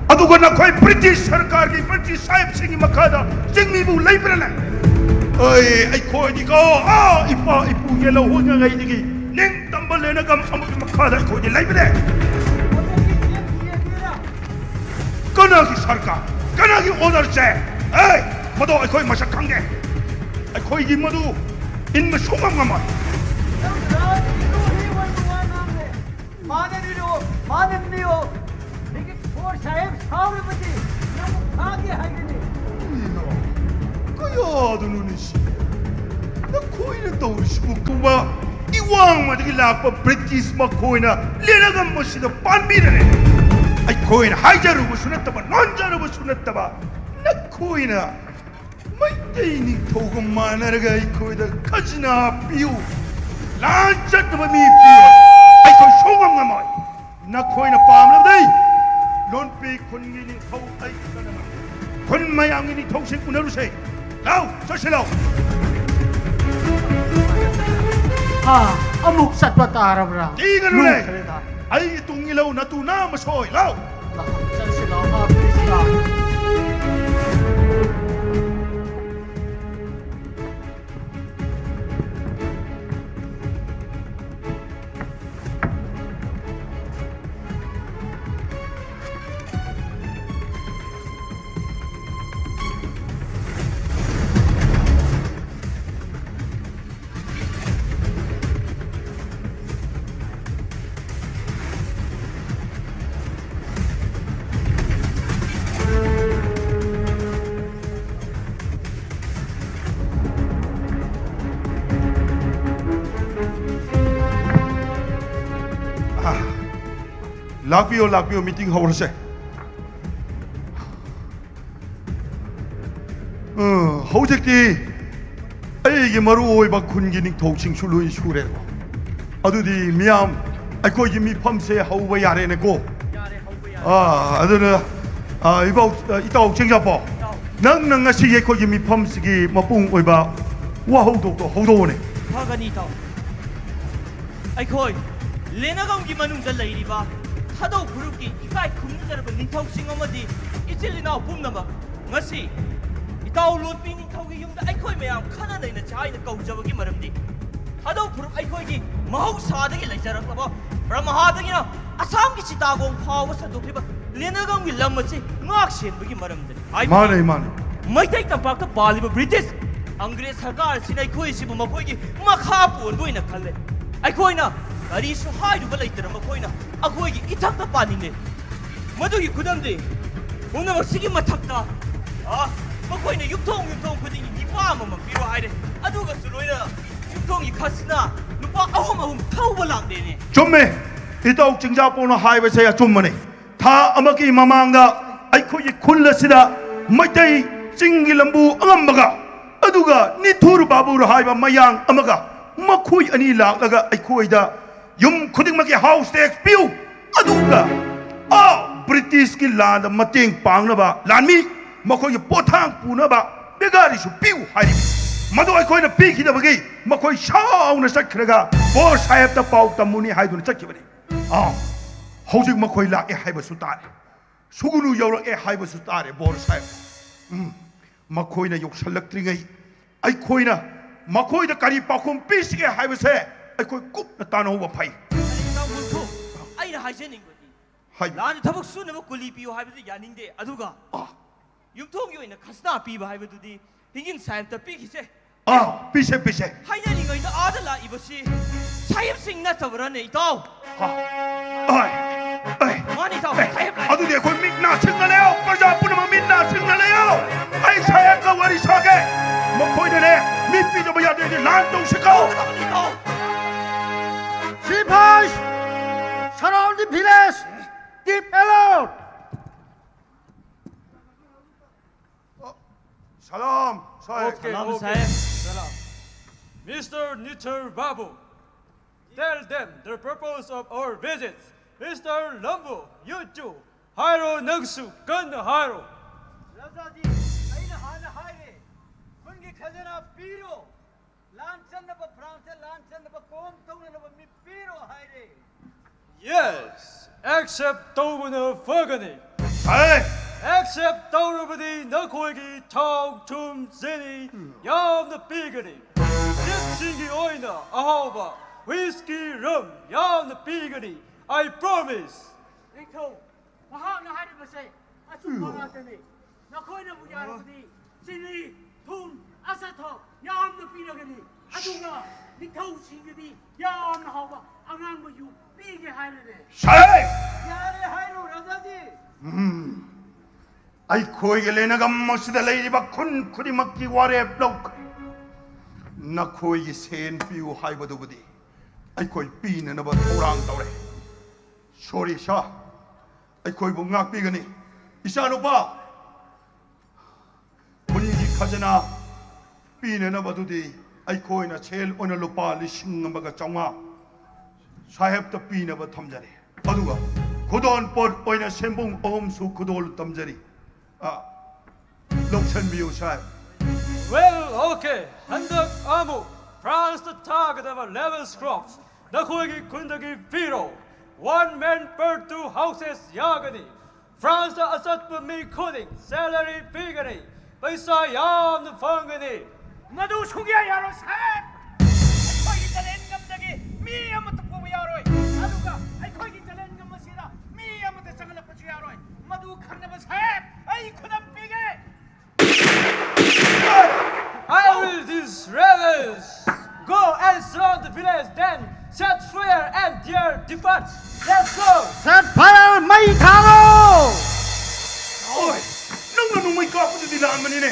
ꯑꯗꯨꯒ ꯅꯈꯣꯏ ꯕ꯭ꯔꯤꯇꯤꯁ ꯁꯔꯀꯥꯔꯒꯤ, ꯕ꯭ꯔꯤꯇꯤꯁ ꯁꯥꯍꯦꯕꯁꯤꯡꯒꯤ ꯃꯈꯥꯗ ꯆꯤꯡꯃꯤꯕꯨ ꯂꯩꯕ꯭ꯔꯥꯅꯦ? ꯑꯩ, ꯑꯩꯈꯣꯏꯗꯤꯀꯣ, ꯑꯥ, ꯏꯄꯥ ꯏꯄꯨ ꯌꯦꯜꯍꯧꯉꯩꯗꯒꯤ ꯅꯤꯡꯇꯝꯕ ꯂꯦꯅꯒꯝ ꯑꯃꯒꯤ ꯃꯈꯥꯗ ꯑꯩꯈꯣꯏꯗꯤ ꯂꯩꯕꯅꯦ꯫ ꯀꯅꯥꯒꯤ ꯁꯔꯀꯥꯔ? ꯀꯅꯥꯒꯤ ꯑꯣꯅꯔꯁꯦ? ꯑꯦ, ꯃꯗꯣ ꯑꯩꯈꯣꯏ ꯃꯁꯛ ꯈꯪꯗꯦ꯫ ꯑꯩꯈꯣꯏꯒꯤ ꯃꯗꯨ ꯏꯟꯕ ꯁꯨꯡꯉꯝ ꯉꯝꯃꯣꯏ꯫ ꯅꯪ ꯔꯥꯖꯗ꯭ꯔꯣꯍꯤ ꯑꯣꯏꯕ ꯋꯥ ꯉꯥꯡꯂꯦ꯫ ꯃꯥꯅ ꯅꯤꯔꯣ, ꯃꯥꯅ ꯅꯤꯌꯣ꯫ ꯅꯪꯒꯤ ꯐꯣꯔ ꯁꯥꯍꯦꯕ ꯁꯥꯎꯔꯕꯗꯤ ꯅꯪꯕꯨ ꯐꯥꯒꯦ ꯍꯥꯏꯒꯅꯤ꯫ ꯀꯔꯤꯅꯣ? ꯀꯌꯥꯗꯅꯣꯅꯦ ꯁꯤ? ꯅꯈꯣꯏꯅ ꯇꯧꯔꯤꯁꯤꯕꯨ ꯀꯨꯝꯕ ꯏꯋꯥꯡꯃꯗꯒꯤ ꯂꯥꯛꯄ ꯕ꯭ꯔꯤꯇꯤꯁ ꯃꯈꯣꯏꯅ ꯂꯦꯅꯒꯝ ꯑꯁꯤꯗ ꯄꯥꯟꯕꯤꯔꯅꯦ꯫ ꯑꯩꯈꯣꯏꯅ ꯍꯥꯏꯖꯔꯨꯕꯁꯨ ꯅꯠꯇꯕ, ꯂꯣꯟꯖꯔꯨꯕꯁꯨ ꯅꯠꯇꯕ, ꯅꯈꯣꯏꯅ ꯃꯩꯇꯩ ꯅꯤꯡꯊꯧꯒ ꯃꯥꯟꯅꯔꯒ ꯑꯩꯈꯣꯏꯗ ꯈꯖꯅꯥ ꯄꯤꯌꯨ, ꯂꯥꯟ ꯆꯠꯅꯕ ꯃꯤ ꯄꯤꯌꯨ, ꯑꯩꯈꯣꯏ ꯁꯨꯡꯉꯝ ꯉꯝꯃꯣꯏ꯫ ꯅꯈꯣꯏꯅ ꯄꯥꯝꯂꯕꯗꯤ ꯂꯣꯟꯄꯤ ꯈꯨꯟꯒꯤ ꯅꯤꯡꯊꯧ ꯑꯩ ꯎꯅꯅꯕ ꯈꯨꯟ ꯃꯌꯥꯝꯒꯤ ꯅꯤꯡꯊꯧꯁꯤꯡ ꯎꯅꯔꯨꯁꯦ꯫ ꯂꯥꯎ, ꯆꯠꯁꯤ ꯂꯥꯎ꯫ ꯑꯥ, ꯑꯃꯨꯛ ꯆꯠꯄ ꯇꯥꯔꯕ꯭ꯔꯥ? ꯀꯤꯒꯅꯨꯅꯦ꯫ ꯂꯨꯈ꯭ꯔꯦꯗ꯫ ꯑꯩ ꯇꯨꯡ ꯏꯜꯂꯨ, ꯅꯇꯨ ꯅꯥ ꯃꯁꯣꯏ, ꯂꯥꯎ꯫ ꯂꯥꯎ, ꯆꯠꯁꯤ ꯂꯥꯎ, ꯃꯥ ꯄꯨꯂꯤꯁꯇ꯫ ꯑꯥ, ꯂꯥꯛꯄꯤꯌꯣ, ꯂꯥꯛꯄꯤꯌꯣ, meeting ꯍꯧꯔꯁꯦ꯫ ꯑ, ꯍꯧꯖꯤꯛꯇꯤ ꯑꯩꯒꯤ ꯃꯔꯨꯑꯣꯏꯕ ꯈꯨꯟꯒꯤ ꯅꯤꯡꯊꯧꯁꯤꯡꯁꯨ ꯂꯣꯏ ꯁꯨꯔꯦꯀꯣ꯫ ꯑꯗꯨꯗꯤ ꯃꯤꯌꯥꯝ, ꯑꯩꯈꯣꯏꯒꯤ ꯃꯤꯐꯝꯁꯦ ꯍꯧꯕ ꯌꯥꯔꯦꯅꯦꯀꯣ? ꯌꯥꯔꯦ, ꯍꯧꯕ ꯌꯥꯔꯦ꯫ ꯑꯥ, ꯑꯗꯨꯅ, ꯑꯥ, ꯏꯕꯥꯎ-, ꯑꯥ, ꯏꯇꯥꯎ ꯆꯤꯡꯖꯥꯄꯥꯎ, ꯏꯇꯥꯎ꯫ ꯅꯪꯅ ꯉꯁꯤ ꯑꯩꯈꯣꯏꯒꯤ ꯃꯤꯐꯝꯁꯤꯒꯤ ꯃꯄꯨꯡ ꯑꯣꯏꯕ ꯋꯥꯍꯧꯗꯣꯛꯇꯣ ꯍꯧꯗꯣꯛꯑꯣꯅꯦ꯫ ꯐꯒꯅꯤ, ꯏꯇꯥꯎ꯫ ꯑꯩꯈꯣꯏ ꯂꯦꯅꯒꯝꯒꯤ ꯃꯅꯨꯡꯗ ꯂꯩꯔꯤꯕ ꯊꯥꯗꯧ ꯐꯨꯔꯨꯞꯀꯤ ꯏꯀꯥꯏ ꯈꯨꯝꯅꯖꯔꯕ ꯅꯤꯡꯊꯧꯁꯤꯡ ꯑꯃꯗꯤ ꯏꯆꯤꯜ ꯏꯅꯥꯎ ꯄꯨꯝꯅꯃꯛ, ꯉꯁꯤ ꯏꯇꯥꯎ ꯂꯣꯟꯄꯤ ꯅꯤꯡꯊꯧꯒꯤ ꯌꯨꯝꯗ ꯑꯩꯈꯣꯏ ꯃꯌꯥꯝ ꯈꯟꯅ ꯅꯩꯅꯁꯤ ꯍꯥꯏꯅ ꯀꯧꯖꯕꯒꯤ ꯃꯔꯝꯗꯤ, ꯊꯥꯗꯧ ꯐꯨꯔꯨꯞ ꯑꯩꯈꯣꯏꯒꯤ ꯃꯍꯧꯁꯥꯗꯒꯤ ꯂꯩꯖꯔꯛꯂꯕ ꯕ꯭ꯔꯍꯃꯥꯗꯒꯤꯅ ꯑꯁꯥꯝꯒꯤ ꯆꯤꯇꯥꯒꯣꯡ ꯐꯥꯎꯕ ꯁꯟꯗꯣꯛꯂꯤꯕ ꯂꯦꯅꯒꯝꯒꯤ ꯂꯝ ꯑꯁꯤ ꯉꯥꯛ ꯁꯦꯟꯕꯒꯤ ꯃꯔꯝꯗꯅꯤ꯫ ꯍꯥꯏꯕꯗꯤ ꯃꯥꯅꯦ, ꯃꯥꯅꯦ꯫ ꯃꯩꯇꯩ ꯇꯝꯄꯥꯛꯇ ꯄꯥꯜꯂꯤꯕ ꯕ꯭ꯔꯤꯇꯤꯁ ꯑꯪꯒ꯭ꯔꯦꯖ ꯁꯔꯀꯥꯔ ꯑꯁꯤꯅ ꯑꯩꯈꯣꯏ ꯑꯁꯤꯕꯨ ꯃꯈꯣꯏꯒꯤ ꯃꯈꯥ ꯄꯣꯟꯕ ꯑꯣꯏꯅ ꯈꯜꯂꯦ꯫ ꯑꯩꯈꯣꯏꯅ ꯀꯔꯤꯁꯨ ꯍꯥꯏꯔꯨꯕ ꯂꯩꯇꯅ ꯃꯈꯣꯏꯅ ꯑꯩꯈꯣꯏꯒꯤ ꯏꯊꯛꯇ ꯄꯥꯅꯤꯡꯂꯦ꯫ ꯃꯗꯨꯒꯤ ꯈꯨꯗꯝꯗꯤ, ꯄꯨꯝꯅꯃꯛꯁꯤꯒꯤ ꯃꯊꯛꯇ, ꯑ, ꯃꯈꯣꯏꯅ ꯌꯨꯝꯊꯣꯡ ꯌꯨꯝꯊꯣꯡ ꯈꯨꯗꯤꯡꯒꯤ ꯅꯤꯄꯥ ꯑꯃꯃꯝ ꯄꯤꯔꯣ ꯍꯥꯏꯔꯦ꯫ ꯑꯗꯨꯒꯁꯨ ꯂꯣꯏꯅꯅ ꯌꯨꯝꯊꯣꯡꯒꯤ ꯈꯖꯅꯥ ꯂꯨꯄꯥ ꯑꯍꯨꯝ ꯑꯍꯨꯝ ꯊꯧꯕ ꯂꯥꯛꯂꯦꯅꯦ꯫ ꯆꯨꯝꯃꯦ, ꯏꯇꯥꯎ ꯆꯤꯡꯖꯥꯄꯥꯎꯅ ꯍꯥꯏꯕꯁꯦ ꯑꯆꯨꯝꯕꯅꯤ꯫ ꯊꯥ ꯑꯃꯒꯤ ꯃꯃꯥꯡꯗ ꯑꯩꯈꯣꯏꯒꯤ ꯈꯨꯜ ꯑꯁꯤꯗ ꯃꯩꯇꯩ ꯆꯤꯡꯒꯤ ꯂꯝꯕꯨ ꯑꯉꯝꯕꯒ, ꯑꯗꯨꯒ ꯅꯤꯊꯨꯔ ꯕꯥꯕꯨꯔ ꯍꯥꯏꯕ ꯃꯌꯥꯡ ꯑꯃꯒ, ꯃꯈꯣꯏ ꯑꯅꯤ ꯂꯥꯛꯂꯒ ꯑꯩꯈꯣꯏꯗ ꯌꯨꯝ ꯈꯨꯗꯤꯡꯃꯛꯀꯤ house tax ꯄꯤꯌꯨ, ꯑꯗꯨꯒ ꯑꯥ ꯕ꯭ꯔꯤꯇꯤꯁꯀꯤ ꯂꯥꯟꯗ ꯃꯇꯦꯡ ꯄꯥꯡꯅꯕ ꯂꯥꯟꯃꯤ, ꯃꯈꯣꯏꯒꯤ ꯄꯣꯠꯊꯥꯡ ꯄꯨꯅꯕ ꯕꯦꯒꯥꯔꯤꯁꯨ ꯄꯤꯌꯨ ꯍꯥꯏꯔꯤ꯫ ꯃꯗꯨ ꯑꯩꯈꯣꯏꯅ ꯄꯤꯈꯤꯗꯕꯒꯤ ꯃꯈꯣꯏ ꯁꯥꯎꯅ ꯆꯠꯈ꯭ꯔꯒ ꯕꯣꯔ ꯁꯥꯍꯦꯕꯇ ꯄꯥꯎ ꯇꯝꯃꯨꯅꯤ ꯍꯥꯏꯗꯨꯅ ꯆꯠꯈꯤꯕꯅꯤ꯫ ꯑꯥ, ꯍꯧꯖꯤꯛ ꯃꯈꯣꯏ ꯂꯥꯛꯑꯦ ꯍꯥꯏꯕꯁꯨ ꯇꯥꯔꯦ꯫ ꯁꯨꯒꯨꯅꯨ ꯌꯧꯔꯛꯑꯦ ꯍꯥꯏꯕꯁꯨ ꯇꯥꯔꯦ, ꯕꯣꯔ ꯁꯥꯍꯦꯕ꯫ ꯎꯝ, ꯃꯈꯣꯏꯅ ꯌꯧꯁꯜꯂꯛꯇ꯭ꯔꯤꯉꯩ ꯑꯩꯈꯣꯏꯅ ꯃꯈꯣꯏꯗ ꯀꯔꯤ ꯄꯥꯎꯈꯨꯝ ꯄꯤꯁꯤꯒꯦ ꯍꯥꯏꯕꯁꯦ ꯑꯩꯈꯣꯏ ꯀꯨꯞꯅ ꯇꯥꯟꯅꯍꯧꯕ ꯐꯩ꯫ ꯑꯩꯅ ꯍꯥꯏꯖꯅꯤꯡꯕꯗꯤ, ꯍꯥꯏ꯫ ꯂꯥꯟꯗ ꯊꯕꯛ ꯁꯨꯅꯕ ꯀꯨꯂꯤ ꯄꯤꯌꯨ ꯍꯥꯏꯕꯗꯤ ꯌꯥꯅꯤꯡꯗꯦ, ꯑꯗꯨꯒ ꯑꯥ꯫ ꯌꯨꯝꯊꯣꯡꯒꯤ ꯑꯣꯏꯅ ꯈꯖꯅꯥ ꯄꯤꯕ ꯍꯥꯏꯕꯗꯨꯗꯤ ꯍꯤꯡꯒꯤꯟ ꯁꯥꯍꯦꯕꯇ ꯄꯤꯈꯤꯁꯦ꯫ ꯑꯥ, ꯄꯤꯁꯦ, ꯄꯤꯁꯦ꯫ ꯍꯥꯏꯅꯔꯤꯉꯩꯗ ꯑꯥꯗ ꯂꯥꯛꯏꯕꯁꯤ ꯁꯥꯍꯦꯕꯁꯤꯡ ꯅꯠꯇꯕ꯭ꯔꯥꯅꯦ, ꯏꯇꯥꯎ? ꯑꯥ, ꯑꯥꯏ, ꯑꯥꯏ꯫ ꯃꯥꯅꯤ, ꯏꯇꯥꯎ, ꯑꯦ, ꯁꯥꯍꯦꯕ ꯂꯥꯛꯏ꯫ ꯑꯗꯨꯗꯤ ꯑꯩꯈꯣꯏ ꯃꯤꯠ ꯅꯥ ꯁꯤꯡꯅ ꯂꯩꯌꯣ, ꯄ꯭ꯔꯖꯥ ꯄꯨꯝꯅꯃꯛ ꯃꯤꯠ ꯅꯥ ꯁꯤꯡꯅ ꯂꯩꯌꯣ꯫ ꯑꯩ ꯁꯥꯍꯦꯕꯀ ꯋꯥꯔꯤ ꯁꯥꯒꯦ꯫ ꯃꯈꯣꯏꯅꯅꯦ, ꯃꯤ ꯄꯤꯗꯕ ꯌꯥꯗꯦ, ꯑꯩꯗꯤ ꯂꯥꯟ ꯇꯧꯁꯤꯀꯣ꯫ ꯇꯧꯒꯗꯕꯅꯤ, ꯏꯇꯥꯎ꯫ Sepoys, surround the village. Keep alert. Salam, Saheb. Okay, Salam, okay. Saheb. Salam. Mister Nithar Babu, tell them the purpose of our visit. Mister Lambu, you too. Hairo nangsu, kanna hairo. Rajaji, ꯑꯩꯅ ꯍꯥꯟꯅ ꯍꯥꯏꯔꯦ, ꯈꯨꯟꯒꯤ ꯈꯖꯅꯥ ꯄꯤꯔꯣ꯫ ꯂꯥꯟ ꯆꯟꯅꯕ, ꯐ꯭ꯔꯥꯟꯁꯇ ꯂꯥꯟ ꯆꯟꯅꯕ ꯀꯣꯝ ꯇꯧꯅꯅꯕ ꯃꯤ ꯄꯤꯔꯣ ꯍꯥꯏꯔꯦ꯫ Yes, accept ꯇꯧꯕꯅ ꯐꯒꯅꯤ꯫ Hey! Accept ꯇꯧꯔꯕꯗꯤ ꯅꯈꯣꯏꯒꯤ ꯊꯥꯎ, ꯊꯨꯝ, ꯆꯤꯅꯤ ꯌꯥꯝꯅ ꯄꯤꯒꯅꯤ꯫ ꯖꯤꯞꯁꯤꯡꯒꯤ ꯑꯣꯏꯅ ꯑꯍꯥꯎꯕ whisky, rum ꯌꯥꯝꯅ ꯄꯤꯒꯅꯤ꯫ I promise. ꯅꯤꯡꯊꯧ, ꯃꯍꯥꯛꯅ ꯍꯥꯏꯔꯤꯕꯁꯦ ꯑꯆꯨꯝꯕ ꯉꯥꯛꯇꯅꯤ꯫ ꯅꯈꯣꯏꯅꯕꯨ ꯌꯥꯔꯕꯗꯤ ꯆꯤꯅꯤ, ꯊꯨꯝ, ꯑꯆꯥꯊꯥꯎ ꯌꯥꯝꯅ ꯄꯤꯔꯒꯅꯤ꯫ ꯑꯗꯨꯒ ꯅꯤꯡꯊꯧꯁꯤꯡꯒꯤꯗꯤ ꯌꯥꯝꯅ ꯍꯥꯎꯕ ꯑꯉꯥꯡꯕ ꯌꯨ ꯄꯤꯒꯦ ꯍꯥꯏꯔꯅꯦ꯫ ꯁꯥꯍꯦꯕ! ꯌꯥꯔꯦ ꯍꯥꯏꯔꯣ, ꯔꯥꯖꯥꯖꯤ꯫ ꯎꯝ꯫ ꯑꯩꯈꯣꯏꯒꯤ ꯂꯦꯅꯒꯝ ꯑꯁꯤꯗ ꯂꯩꯔꯤꯕ ꯈꯨꯟ ꯈꯨꯗꯤꯡꯃꯛꯀꯤ ꯋꯥꯔꯦꯞ ꯂꯧꯈ꯭ꯔꯦ꯫ ꯅꯈꯣꯏꯒꯤ ꯁꯦꯟ ꯄꯤꯌꯨ ꯍꯥꯏꯕꯗꯨꯕꯨꯗꯤ ꯑꯩꯈꯣꯏ ꯄꯤꯅꯅꯕ ꯊꯧꯔꯥꯡ ꯇꯧꯔꯦ꯫ Sorry, sir. ꯑꯩꯈꯣꯏꯕꯨ ꯉꯥꯛꯄꯤꯒꯅꯤ꯫ ꯏꯆꯥꯅꯨꯄꯥ, ꯈꯨꯟꯒꯤ ꯈꯖꯅꯥ ꯄꯤꯅꯅꯕꯗꯨꯗꯤ ꯑꯩꯈꯣꯏꯅ ꯁꯦꯜ ꯑꯣꯏꯅ ꯂꯨꯄꯥ ꯂꯤꯁꯤꯡ ꯑꯃꯒ ꯆꯥꯝꯃꯉꯥ ꯁꯥꯍꯦꯕꯇ ꯄꯤꯅꯕ ꯊꯝꯖꯔꯤ꯫ ꯑꯗꯨꯒ ꯈꯨꯗꯣꯜ ꯄꯣꯠ ꯑꯣꯏꯅ ꯁꯦꯟꯕꯨꯡ ꯑꯍꯨꯝꯁꯨ ꯈꯨꯗꯣꯜ ꯊꯝꯖꯔꯤ꯫ ꯑ, ꯂꯧꯁꯟꯕꯤꯌꯨ, ꯁꯥꯍꯦꯕ꯫ Well, okay. ꯍꯟꯗꯛ ꯑꯃꯨꯛ ꯐ꯭ꯔꯥꯟꯁꯇ ꯊꯥꯒꯗꯕ level crops ꯅꯈꯣꯏꯒꯤ ꯈꯨꯟꯗꯒꯤ ꯄꯤꯔꯣ꯫ One man per two houses ꯌꯥꯒꯅꯤ꯫ ꯐ꯭ꯔꯥꯟꯁꯇ ꯑꯆꯠꯄ ꯃꯤ ꯈꯨꯗꯤꯡ salary ꯄꯤꯒꯅꯤ꯫ ꯄꯩꯁꯥ ꯌꯥꯝꯅ ꯐꯪꯒꯅꯤ꯫ ꯃꯗꯨ ꯁꯨꯡꯌꯥ ꯌꯥꯔꯣꯏ, ꯁꯥꯍꯦꯕ꯫ ꯑꯩꯈꯣꯏꯒꯤ ꯖꯂꯦꯟꯒꯝꯗꯒꯤ ꯃꯤ ꯑꯃꯠꯇ ꯄꯨꯕ ꯌꯥꯔꯣꯏ꯫ ꯑꯗꯨꯒ ꯑꯩꯈꯣꯏꯒꯤ ꯖꯂꯦꯟꯒꯝ ꯑꯁꯤꯗ ꯃꯤ ꯑꯃꯠꯇ ꯆꯪꯍꯜꯂꯛꯄꯁꯨ ꯌꯥꯔꯣꯏ꯫ ꯃꯗꯨ ꯈꯪꯅꯕ, ꯁꯥꯍꯦꯕ, ꯑꯩ ꯈꯨꯗꯝ ꯄꯤꯒꯦ꯫ I will these rebels. Go and surround the village, then set fire and their defense. Let's go. Set fire, ꯃꯩ ꯊꯥꯔꯣ! ꯑꯣꯏ, ꯅꯪꯅ ꯅꯣꯡꯃꯩ ꯀꯥꯞꯄꯗꯨꯗꯤ ꯂꯥꯟꯕꯅꯤꯅꯦ꯫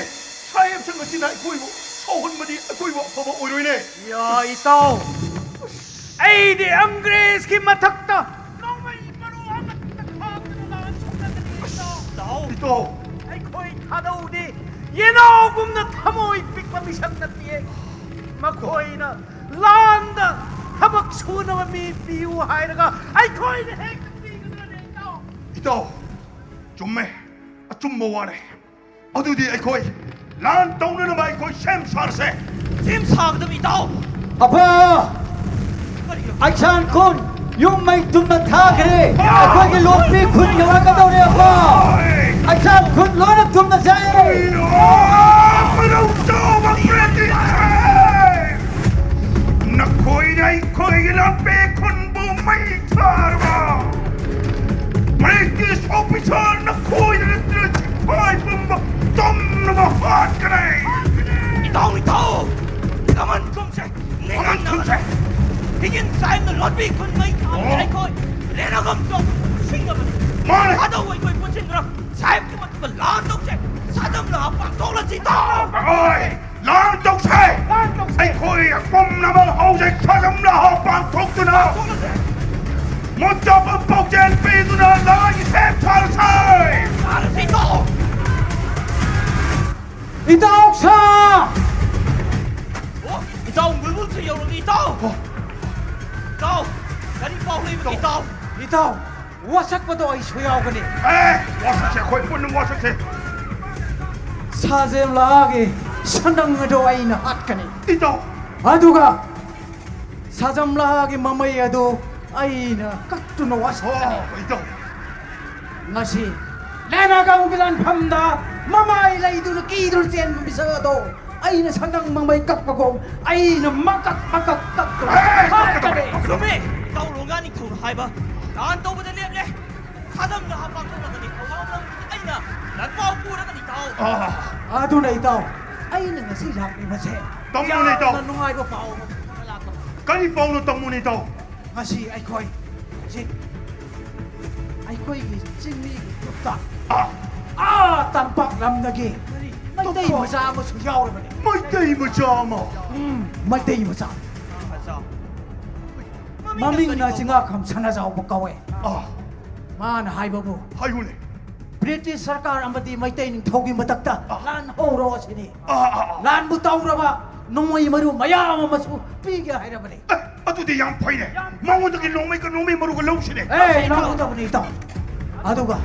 ꯁꯥꯍꯦꯕ ꯁꯪ ꯑꯁꯤꯅ ꯑꯩꯈꯣꯏꯕꯨ ꯁꯥꯎꯍꯟꯕꯗꯤ ꯑꯩꯈꯣꯏꯕꯨ ꯑꯐꯕ ꯑꯣꯏꯔꯣꯏꯅꯦ꯫ ꯌꯥ, ꯏꯇꯥꯎ꯫ ꯑꯩꯗꯤ ꯑꯪꯒ꯭ꯔꯦꯖꯀꯤ ꯃꯊꯛꯇ ꯅꯣꯡꯃꯩ ꯃꯔꯨ ꯑꯃꯠꯇ ꯈꯥꯛꯇꯅ ꯂꯥꯟ ꯁꯣꯛꯅꯒꯅꯤ, ꯏꯇꯥꯎ꯫ ꯏꯇꯥꯎ꯫ ꯑꯩꯈꯣꯏ ꯊꯥꯗꯧꯗꯤ ꯌꯦꯅꯥꯎꯒꯨꯝꯅ ꯊꯃꯣꯏ ꯄꯤꯛꯄ ꯃꯤꯁꯛ ꯅꯠꯇꯤꯌꯦ꯫ ꯃꯈꯣꯏꯅ ꯂꯥꯟꯗ ꯊꯕꯛ ꯁꯨꯅꯕ ꯃꯤ ꯄꯤꯌꯨ ꯍꯥꯏꯔꯒ ꯑꯩꯈꯣꯏꯅ ꯍꯦꯛꯇ ꯄꯤꯒꯗ꯭ꯔꯅꯦ, ꯏꯇꯥꯎ? ꯏꯇꯥꯎ, ꯆꯨꯝꯃꯦ꯫ ꯑꯆꯨꯝꯕ ꯋꯥꯅꯦ꯫ ꯑꯗꯨꯗꯤ ꯑꯩꯈꯣꯏ ꯂꯥꯟ ꯇꯧꯅꯅꯕ ꯑꯩꯈꯣꯏ ꯁꯦꯝ ꯁꯥꯔꯁꯦ꯫ ꯁꯦꯝ ꯁꯥꯒꯗꯕ, ꯏꯇꯥꯎ꯫ ꯑꯄꯥ! ꯀꯔꯤꯅꯣ? ꯑꯩꯁꯥꯟ ꯈꯨꯟ ꯌꯨꯝ ꯃꯩ ꯇꯨꯝꯅ ꯊꯥꯈ꯭ꯔꯦ꯫ ꯑꯩꯈꯣꯏꯒꯤ ꯂꯣꯛꯄꯤ ꯈꯨꯟ ꯌꯧꯔꯛꯀꯗꯧꯔꯦ, ꯑꯄꯥ꯫ ꯑꯩꯁꯥꯟ ꯈꯨꯟ ꯂꯣꯏꯅ ꯇꯨꯝꯅ ꯆꯥꯏ꯫ ꯅꯈꯣꯏꯅ ꯑꯩꯈꯣꯏꯒꯤ ꯂꯣꯛꯄꯤ ꯈꯨꯟꯕꯨ ꯃꯩ ꯊꯥꯔꯕ? ꯕ꯭ꯔꯤꯇꯤꯁ ꯑꯣꯐꯤꯁꯥꯔ ꯅꯈꯣꯏꯗ ꯅꯠꯇꯅ ꯁꯤꯐꯥꯏ ꯄꯨꯝꯕ ꯇꯨꯝꯅꯕ ꯍꯥꯠꯀꯅꯤ꯫ ꯏꯇꯥꯎ, ꯏꯇꯥꯎ! ꯀꯃꯟ ꯈꯨꯝꯁꯦ! ꯀꯃꯟ ꯈꯨꯝꯁꯦ! ꯍꯤꯒꯤꯟ ꯁꯥꯍꯦꯕꯅ ꯂꯣꯠꯄꯤ ꯈꯨꯟ ꯃꯩ ꯊꯥꯕꯗ ꯑꯣ꯫ ꯑꯩꯈꯣꯏ ꯂꯦꯅꯒꯝ ꯆꯣꯛ ꯁꯤꯡꯅꯕꯅꯤ꯫ ꯃꯥꯅꯦ꯫ ꯊꯥꯗꯧ ꯑꯩꯈꯣꯏ ꯄꯨꯟꯁꯤꯟꯗꯨꯅ ꯁꯥꯍꯦꯕꯀꯤ ꯃꯊꯛꯇ ꯂꯥꯟ ꯇꯧꯁꯦ꯫ ꯁꯥꯖꯝ ꯂꯍꯥ ꯄꯥꯡꯊꯣꯛꯂꯁꯤ ꯇꯥꯎ! ꯑꯣꯏ! ꯂꯥꯟ ꯇꯧꯁꯦ! ꯂꯥꯟ ꯇꯧꯁꯦ! ꯑꯩꯈꯣꯏ ꯑꯄꯨꯝꯅꯃꯛ ꯍꯧꯖꯤꯛ ꯁꯥꯖꯝ ꯂꯍꯥ ꯄꯥꯡꯊꯣꯛꯇꯨꯅ, ꯄꯥꯡꯊꯣꯛꯂꯁꯦ! ꯃꯨꯠꯇꯕ ꯄꯥꯎꯖꯦꯜ ꯄꯤꯗꯨꯅ ꯂꯥꯟꯒꯤ ꯁꯦꯝ ꯁꯥꯔꯁꯦ! ꯁꯥꯔꯁꯤ ꯇꯥꯎ! ꯏꯇꯥꯎ ꯁꯥ! ꯑꯣ, ꯏꯇꯥꯎ ꯕꯨꯜꯕꯨꯜꯁꯨ ꯌꯧꯔꯛꯂꯤ, ꯏꯇꯥꯎ! ꯑꯣ꯫ ꯏꯇꯥꯎ, ꯀꯔꯤ ꯄꯥꯎ ꯂꯩꯕꯒꯦ, ꯏꯇꯥꯎ? ꯏꯇꯥꯎ, ꯋꯥꯁꯛꯄꯗꯣ ꯑꯩꯁꯨ ꯌꯥꯎꯒꯅꯤ꯫ ꯑꯦ, ꯋꯥꯁꯛꯁꯦ, ꯑꯩꯈꯣꯏ ꯄꯨꯟꯅ ꯋꯥꯁꯛꯁꯦ꯫ ꯁꯥꯖꯦꯝ ꯂꯥꯒꯤ ꯁꯅꯪ ꯑꯗꯣ ꯑꯩꯅ ꯍꯥꯠꯀꯅꯤ꯫ ꯏꯇꯥꯎ꯫ ꯑꯗꯨꯒ ꯁꯥꯖꯝ ꯂꯥꯒꯤ ꯃꯃꯩ ꯑꯗꯨ ꯑꯩꯅ ꯀꯛꯇꯨꯅ ꯋꯥꯁꯛꯀꯅꯤ꯫ ꯑꯣ, ꯏꯇꯥꯎ꯫ ꯉꯁꯤ ꯂꯦꯅꯥꯒꯥꯎꯒꯤ ꯂꯥꯟꯐꯝꯗ ꯃꯃꯥꯏ ꯂꯩꯗꯨꯅ ꯀꯤꯗꯨꯅ ꯆꯦꯟꯕ ꯃꯤꯁꯛ ꯑꯗꯣ ꯑꯩꯅ ꯁꯟꯗꯪ ꯃꯃꯩ ꯀꯛꯄꯒꯨꯝ ꯑꯩꯅ ꯃꯀꯛ ꯃꯀꯛ ꯀꯛꯇꯨꯅ ꯑꯦ! ꯍꯥꯠꯀꯅꯤ꯫ ꯆꯨꯝꯃꯦ, ꯏꯇꯥꯎ ꯂꯣꯡꯒꯥ ꯅꯤꯡꯊꯧꯅ ꯍꯥꯏꯕ꯫ ꯂꯥꯟ ꯇꯧꯕꯗ ꯂꯦꯞꯂꯦ꯫ ꯈꯥꯗꯝꯅ ꯍꯥꯄꯥꯡ ꯊꯣꯛꯂꯒꯅꯤ, ꯊꯧꯅꯥ ꯂꯝꯕꯤꯗ ꯑꯩꯅ ꯂꯥꯟꯐꯥꯎ ꯄꯨꯔꯒꯅꯤ, ꯏꯇꯥꯎ꯫ ꯑꯥ꯫ ꯑꯗꯨꯅ ꯏꯇꯥꯎ, ꯑꯩꯅ ꯉꯁꯤ ꯂꯥꯛꯂꯤꯕꯁꯦ ꯇꯝꯃꯨꯅꯦ, ꯏꯇꯥꯎ꯫ ꯌꯥꯝꯅ ꯅꯨꯡꯉꯥꯏꯕ ꯄꯥꯎ ꯑꯃ ꯄꯨꯔꯒ ꯂꯥꯛꯄꯅꯤ꯫ ꯀꯔꯤ ꯄꯥꯎꯅꯣ, ꯇꯝꯃꯨꯅꯦ, ꯏꯇꯥꯎ? ꯉꯁꯤ ꯑꯩꯈꯣꯏ ꯍꯧꯖꯤꯛ ꯑꯩꯈꯣꯏꯒꯤ ꯆꯤꯡꯃꯤꯒꯤ ꯒ꯭ꯔꯨꯞꯇ ꯑꯥ꯫ ꯑꯥ ꯇꯝꯄꯥꯛ ꯂꯝꯗꯒꯤ ꯃꯩꯇꯩ ꯇꯝꯄꯥꯛ꯫ ꯃꯆꯥ ꯑꯃꯁꯨ ꯌꯥꯎꯔꯕꯅꯤ꯫ ꯃꯩꯇꯩ ꯃꯆꯥ ꯑꯃ? ꯎꯝ, ꯃꯩꯇꯩ ꯃꯆꯥ꯫ ꯃꯆꯥ꯫ ꯃꯃꯤꯡꯅ ꯃꯃꯤꯡꯅ ꯀꯔꯤ ꯀꯧꯕ? ꯆꯤꯡꯉꯥꯈꯝ ꯁꯅꯥꯖꯥꯎꯕ ꯀꯧꯋꯦ꯫ ꯑꯥ꯫ ꯃꯥꯅ ꯍꯥꯏꯕꯕꯨ, ꯍꯥꯏꯌꯨꯅꯦ꯫ British ꯁꯔꯀꯥꯔ ꯑꯃꯗꯤ ꯃꯩꯇꯩ ꯅꯤꯡꯊꯧꯒꯤ ꯃꯊꯛꯇ ꯂꯥꯟ ꯍꯧꯔꯣ ꯑꯁꯤꯅꯤ꯫ ꯑꯥ, ꯑꯥ, ꯑꯥ꯫ ꯂꯥꯟꯕꯨ ꯇꯧꯔꯕ ꯅꯣꯡꯃꯩ ꯃꯔꯨ ꯃꯌꯥꯝ ꯑꯃꯁꯨ ꯄꯤꯒꯦ ꯍꯥꯏꯔꯕꯅꯤ꯫ ꯑꯦ, ꯑꯗꯨꯗꯤ ꯌꯥꯝ ꯐꯩꯅꯦ꯫ ꯃꯉꯣꯟꯗꯒꯤ ꯅꯣꯡꯃꯩꯒ ꯅꯣꯡꯃꯩ ꯃꯔꯨꯒ ꯂꯧꯁꯤꯅꯦ꯫ ꯑꯦ, ꯂꯧꯁꯤ, ꯂꯧꯁꯤ꯫ ꯂꯧꯒꯗꯕꯅꯤ, ꯏꯇꯥꯎ꯫ ꯑꯗꯨꯒ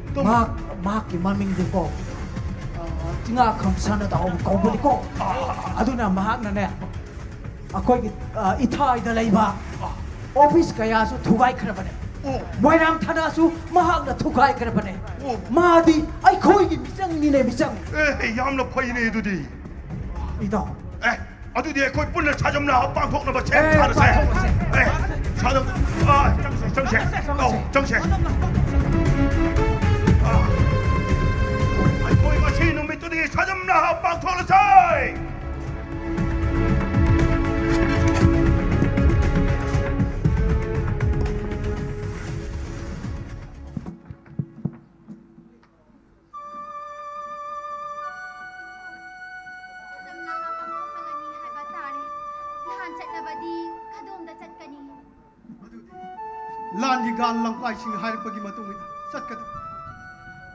ꯏꯇꯥꯎ꯫ ꯃꯍꯥꯛ, ꯃꯍꯥꯛꯀꯤ ꯃꯃꯤꯡꯗꯨꯀꯣ, ꯑ, ꯆꯤꯡꯉꯥꯈꯝ ꯁꯅꯥꯗꯥꯎ ꯀꯧꯕꯅꯤꯀꯣ꯫ ꯑꯥ, ꯑꯥ, ꯑꯥ꯫ ꯑꯗꯨꯅ ꯃꯍꯥꯛꯅꯅꯦ, ꯑꯩꯈꯣꯏꯒꯤ, ꯑ, ꯏꯊꯥꯏꯗ ꯂꯩꯕ ꯑꯣꯐꯤꯁ ꯀꯌꯥꯁꯨ ꯊꯨꯒꯥꯏꯈ꯭ꯔꯕꯅꯦ꯫ ꯑꯣ꯫ ꯃꯣꯏꯔꯥꯡ ꯊꯥꯅꯥꯁꯨ ꯃꯍꯥꯛꯅ ꯊꯨꯒꯥꯏꯈ꯭ꯔꯕꯅꯦ꯫ ꯑꯣ꯫ ꯃꯥꯗꯤ ꯑꯩꯈꯣꯏꯒꯤ ꯃꯤꯆꯪꯅꯤꯅꯦ, ꯃꯤꯆꯪ꯫ ꯑꯦ, ꯌꯥꯝꯅ ꯐꯩꯅꯦ ꯑꯗꯨꯗꯤ꯫ ꯏꯇꯥꯎ꯫ ꯑꯦ, ꯑꯗꯨꯗꯤ ꯑꯩꯈꯣꯏ ꯄꯨꯟꯅ ꯁꯥꯖꯝ ꯂꯥꯍ ꯄꯥꯡꯊꯣꯛꯅꯕ ꯁꯦꯝ ꯑꯦ, ꯁꯥꯔꯁꯦ꯫ ꯄꯥꯡꯊꯣꯛꯅꯁꯦ꯫ ꯑꯦ, ꯁꯥꯖꯝ, ꯑ, ꯆꯪꯁꯦ, ꯆꯪꯁꯦ꯫ ꯆꯪꯁꯦ, ꯆꯪꯁꯦ꯫ ꯑꯧ, ꯆꯪꯁꯦ꯫ ꯑ, ꯑꯩꯈꯣꯏ ꯉꯁꯤ ꯅꯨꯃꯤꯠꯇꯨꯗꯤ ꯁꯥꯖꯝ ꯂꯥꯍ ꯄꯥꯡꯊꯣꯛꯂꯁꯦ꯫ ꯁꯥꯖꯝ ꯂꯥꯍ ꯄꯥꯡꯊꯣꯛꯄꯒꯅꯤ ꯍꯥꯏꯕ ꯇꯥꯔꯦ꯫ ꯂꯥꯟ ꯆꯠꯂꯕꯗꯤ ꯀꯗꯣꯝꯗ ꯆꯠꯀꯅꯤ? ꯂꯥꯟꯒꯤ ꯒꯥꯟ ꯂꯪꯄꯥꯏꯁꯤꯡꯅ ꯍꯥꯏꯔꯛꯄꯒꯤ ꯃꯇꯨꯡ ꯏꯟꯅ ꯆꯠꯀꯗꯕ꯫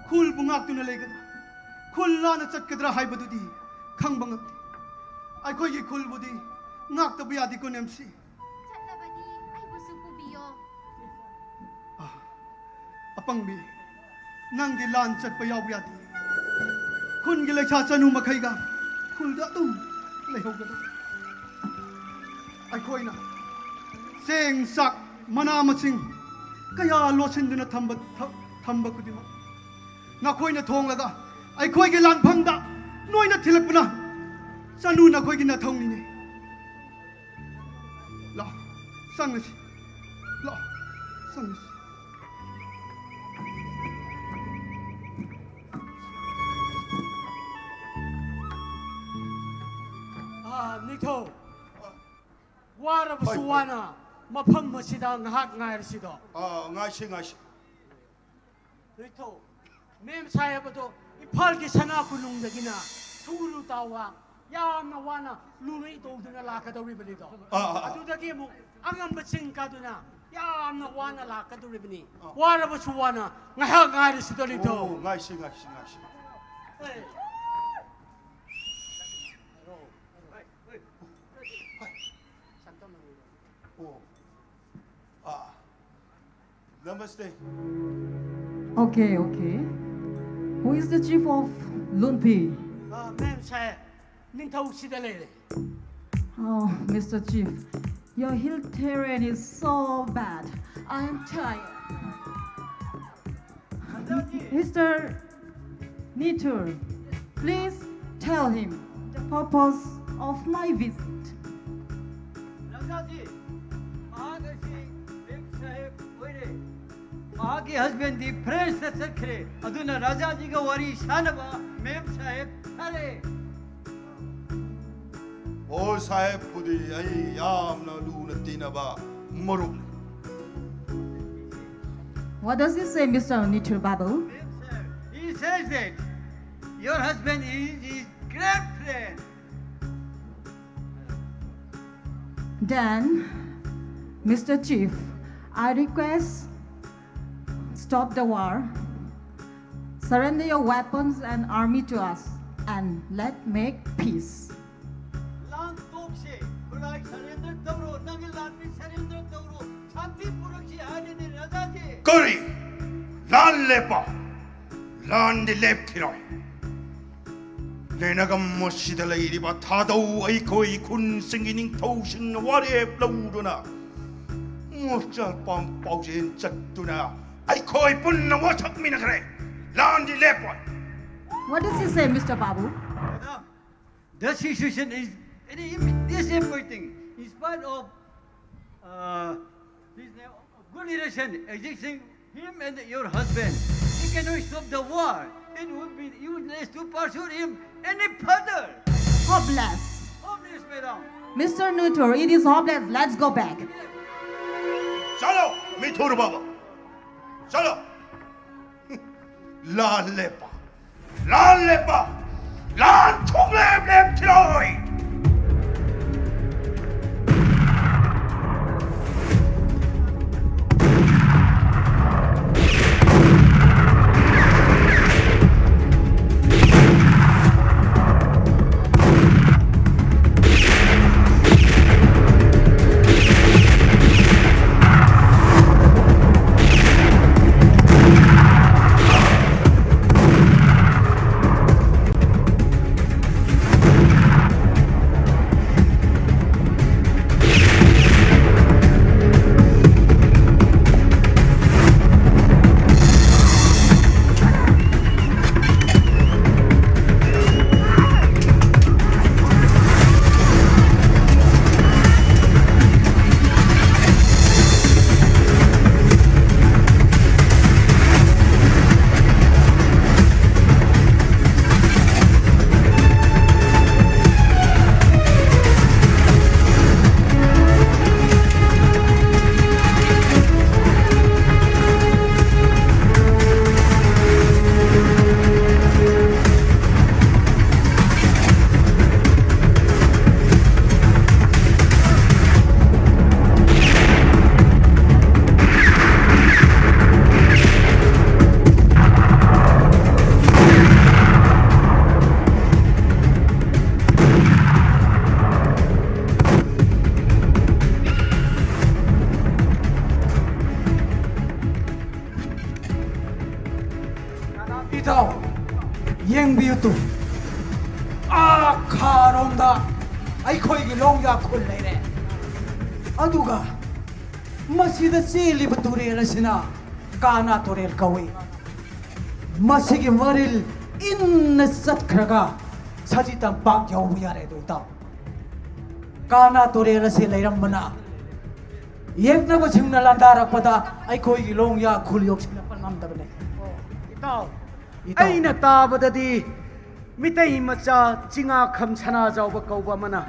ꯈꯨꯜꯕꯨ ꯉꯥꯛꯇꯨꯅ ꯂꯩꯒꯗ꯭ꯔꯥ? ꯈꯨꯜ ꯂꯥꯟꯅ ꯆꯠꯀꯗ꯭ꯔꯥ ꯍꯥꯏꯕꯗꯨꯗꯤ ꯈꯪꯕ ꯉꯝꯗꯦ꯫ ꯑꯩꯈꯣꯏꯒꯤ ꯈꯨꯜꯕꯨꯗꯤ ꯉꯥꯛꯇꯕ ꯌꯥꯗꯦꯀꯣ, ꯅꯦꯝꯁꯤ꯫ ꯆꯠꯂꯕꯗꯤ ꯑꯩꯕꯨꯁꯨ ꯄꯨꯕꯤꯌꯣ꯫ ꯑꯥ, ꯑꯄꯪꯕꯤ, ꯅꯪꯗꯤ ꯂꯥꯟ ꯆꯠꯄ ꯌꯥꯎꯕ ꯌꯥꯗꯦ꯫ ꯈꯨꯟꯒꯤ ꯂꯩꯁꯥ ꯆꯅꯨ ꯃꯈꯩꯒ ꯈꯨꯜꯗ ꯑꯗꯨꯝ ꯂꯩꯍꯧꯒꯗꯕ꯫ ꯑꯩꯈꯣꯏꯅ ꯆꯦꯡ, ꯆꯥꯛ, ꯃꯅꯥ ꯃꯁꯤꯡ ꯀꯌꯥ ꯂꯣꯠꯁꯤꯟꯗꯨꯅ ꯊꯝꯕ, ꯊ-, ꯊꯝꯕ ꯈꯨꯗꯤꯡꯃꯛ ꯅꯈꯣꯏꯅ ꯊꯣꯡꯂꯒ ꯑꯩꯈꯣꯏꯒꯤ ꯂꯥꯟꯐꯝꯗ ꯅꯣꯏꯅ ꯊꯤꯜꯂꯛꯄꯅ ꯆꯅꯨ ꯅꯈꯣꯏꯒꯤ ꯅꯊꯧꯅꯤꯅꯦ꯫ ꯂꯥꯛꯑꯣ, ꯆꯪꯉꯁꯤ꯫ ꯂꯥꯛꯑꯣ, ꯆꯪꯉꯁꯤ꯫ ꯑꯥ, ꯅꯤꯡꯊꯧ꯫ ꯋꯥꯔꯕꯁꯨ ꯍꯣꯏ, ꯍꯣꯏ꯫ ꯋꯥꯅ ꯃꯐꯝ ꯑꯁꯤꯗ ꯉꯥꯏꯍꯥꯛ ꯉꯥꯏꯔꯁꯤꯗꯣ꯫ ꯑꯥ, ꯉꯥꯏꯁꯤ, ꯉꯥꯏꯁꯤ꯫ ꯅꯤꯡꯊꯧ, ꯃꯦꯝ ꯁꯥꯍꯦꯕ ꯑꯗꯣ ꯏꯝꯐꯥꯜꯒꯤ ꯁꯅꯥ ꯀꯣꯅꯨꯡꯗꯒꯤꯅ ꯁꯨꯔꯨ ꯇꯥꯎꯋꯥ ꯌꯥꯝꯅ ꯋꯥꯅ ꯂꯨꯔꯨꯏ ꯇꯧꯗꯨꯅ ꯂꯥꯛꯀꯗꯧꯔꯤꯕꯅꯤꯗꯣ꯫ ꯑꯥ, ꯑꯥ, ꯑꯥ꯫ ꯑꯗꯨꯗꯒꯤ ꯑꯃꯨꯛ ꯑꯉꯝꯕ ꯆꯤꯡ ꯀꯥꯗꯨꯅ ꯌꯥꯝꯅ ꯋꯥꯅ ꯂꯥꯛꯀꯗꯧꯔꯤꯕꯅꯤ꯫ ꯑꯥ꯫ ꯋꯥꯔꯕꯁꯨ ꯋꯥꯅ ꯉꯥꯏꯍꯥꯛ ꯉꯥꯏꯔꯁꯤꯗꯣ, ꯅꯤꯡꯊꯧ꯫ ꯑꯣ, ꯉꯥꯏꯁꯤ, ꯉꯥꯏꯁꯤ, ꯉꯥꯏꯁꯤ꯫ ꯑꯦ꯫ ꯑꯣ꯫ ꯑꯥ꯫ Namaste. Okay, okay. Who is the chief of Lunpi? ꯑꯥ, ꯃꯦꯝ ꯁꯥꯍꯦꯕ, ꯅꯤꯡꯊꯧ ꯁꯤꯗ ꯂꯩꯔꯦ꯫ Oh, Mister Chief, your hill terrain is so bad. I am tired. Mister Nithur, please tell him the purpose of my visit. ꯔꯥꯖꯥꯖꯤ, ꯃꯍꯥꯛ ꯑꯁꯤ ꯃꯦꯝ ꯁꯥꯍꯦꯕ ꯑꯣꯏꯔꯦ꯫ ꯃꯍꯥꯛꯀꯤ husband ꯗꯤ ꯐ꯭ꯔꯦꯟꯁꯇ ꯆꯠꯈ꯭ꯔꯦ꯫ ꯑꯗꯨꯅ ꯔꯥꯖꯥꯖꯤꯒ ꯋꯥꯔꯤ ꯁꯥꯅꯕ ꯃꯦꯝ ꯁꯥꯍꯦꯕ ꯊꯥꯔꯛꯑꯦ꯫ ꯑꯣ, ꯁꯥꯍꯦꯕꯄꯨꯗꯤ ꯑꯩ ꯌꯥꯝꯅ ꯂꯨꯅ ꯇꯤꯟꯅꯕ ꯃꯔꯨꯞꯅꯤ꯫ What does he say, Mister Nithur Babu? He says that your husband is his great friend. Then, Mister Chief, I request, stop the war, surrender your weapons and army to us, and let make peace. ꯂꯥꯟ ꯇꯣꯛꯁꯦ, ꯈꯨꯠꯂꯥꯏ surrender ꯇꯧꯔꯣ, ꯅꯪꯒꯤ ꯂꯥꯟꯃꯤ surrender ꯇꯧꯔꯣ, ꯁꯥꯟꯇꯤ ꯄꯨꯔꯛꯁꯤ ꯍꯥꯏꯔꯤꯅꯤ ꯔꯥꯖꯥꯖꯤ꯫ ꯀꯔꯤ? ꯂꯥꯟ ꯂꯦꯞꯄ? ꯂꯥꯟꯗꯤ ꯂꯦꯞꯈꯤꯔꯣꯏ꯫ ꯂꯦꯅꯒꯝ ꯑꯁꯤꯗ ꯂꯩꯔꯤꯕ ꯊꯥꯗꯧ ꯑꯩꯈꯣꯏ ꯈꯨꯟꯁꯤꯡꯒꯤ ꯅꯤꯡꯊꯧꯁꯤꯡꯅ ꯋꯥꯔꯦꯞ ꯂꯧꯗꯨꯅ ꯃꯣꯆꯜꯄꯥꯝ ꯄꯥꯎꯖꯦꯜ ꯆꯠꯇꯨꯅ ꯑꯩꯈꯣꯏ ꯄꯨꯟꯅ ꯋꯥꯁꯛꯃꯤꯟꯅꯈ꯭ꯔꯦ꯫ ꯂꯥꯟꯗꯤ ꯂꯦꯞꯄꯣꯏ꯫ What does he say, Mister Babu? Madam, the situation is very im-, disappointing. In spite of, uh, this, uh, good relation existing him and your husband, he cannot stop the war. It would be useless to pursue him any further. Hopeless. Hopeless, madam. Mister Nutor, it is hopeless. Let's go back. Chalo, Mithur Baba. Chalo. ꯂꯥꯟ ꯂꯦꯞꯄ, ꯂꯥꯟ ꯂꯦꯞꯄ, ꯂꯥꯟ ꯁꯨꯡꯂꯦꯞ ꯂꯦꯞꯈꯤꯔꯣꯏ꯫ ꯏꯇꯥꯎ, ꯌꯦꯡꯕꯤꯌꯨ ꯇꯨ꯫ ꯑꯥ ꯈꯥꯔꯣꯝꯗ ꯑꯩꯈꯣꯏꯒꯤ ꯂꯣꯡꯌꯥ ꯈꯨꯜ ꯂꯩꯔꯦ꯫ ꯑꯗꯨꯒ ꯃꯁꯤꯗ ꯆꯦꯜꯂꯤꯕ ꯇꯨꯔꯦꯜ ꯑꯁꯤꯅ ꯀꯥꯅꯥ ꯇꯨꯔꯦꯜ ꯀꯧꯏ꯫ ꯃꯁꯤꯒꯤ ꯃꯔꯤꯜ ꯏꯟꯅ ꯆꯠꯈ꯭ꯔꯒ ꯁꯖꯤ ꯇꯝꯄꯥꯛ ꯌꯧꯕ ꯌꯥꯔꯦ ꯑꯗꯨ ꯏꯇꯥꯎ꯫ ꯀꯥꯅꯥ ꯇꯨꯔꯦꯜ ꯑꯁꯤ ꯂꯩꯔꯝꯕꯅ ꯌꯦꯛꯅꯕꯁꯤꯡꯅ ꯂꯥꯟꯗꯥꯔꯛꯄꯗ ꯑꯩꯈꯣꯏꯒꯤ ꯂꯣꯡꯌꯥ ꯈꯨꯜ ꯌꯧꯁꯤꯜꯂꯛꯄ ꯉꯝꯗꯕꯅꯤ꯫ ꯏꯇꯥꯎ, ꯏꯇꯥꯎ꯫ ꯑꯩꯅ ꯇꯥꯕꯗꯗꯤ ꯃꯤꯇꯩ ꯃꯆꯥ ꯆꯤꯡꯉꯥꯈꯝ ꯁꯅꯥꯖꯥꯎꯕ ꯀꯧꯕ ꯑꯃꯅ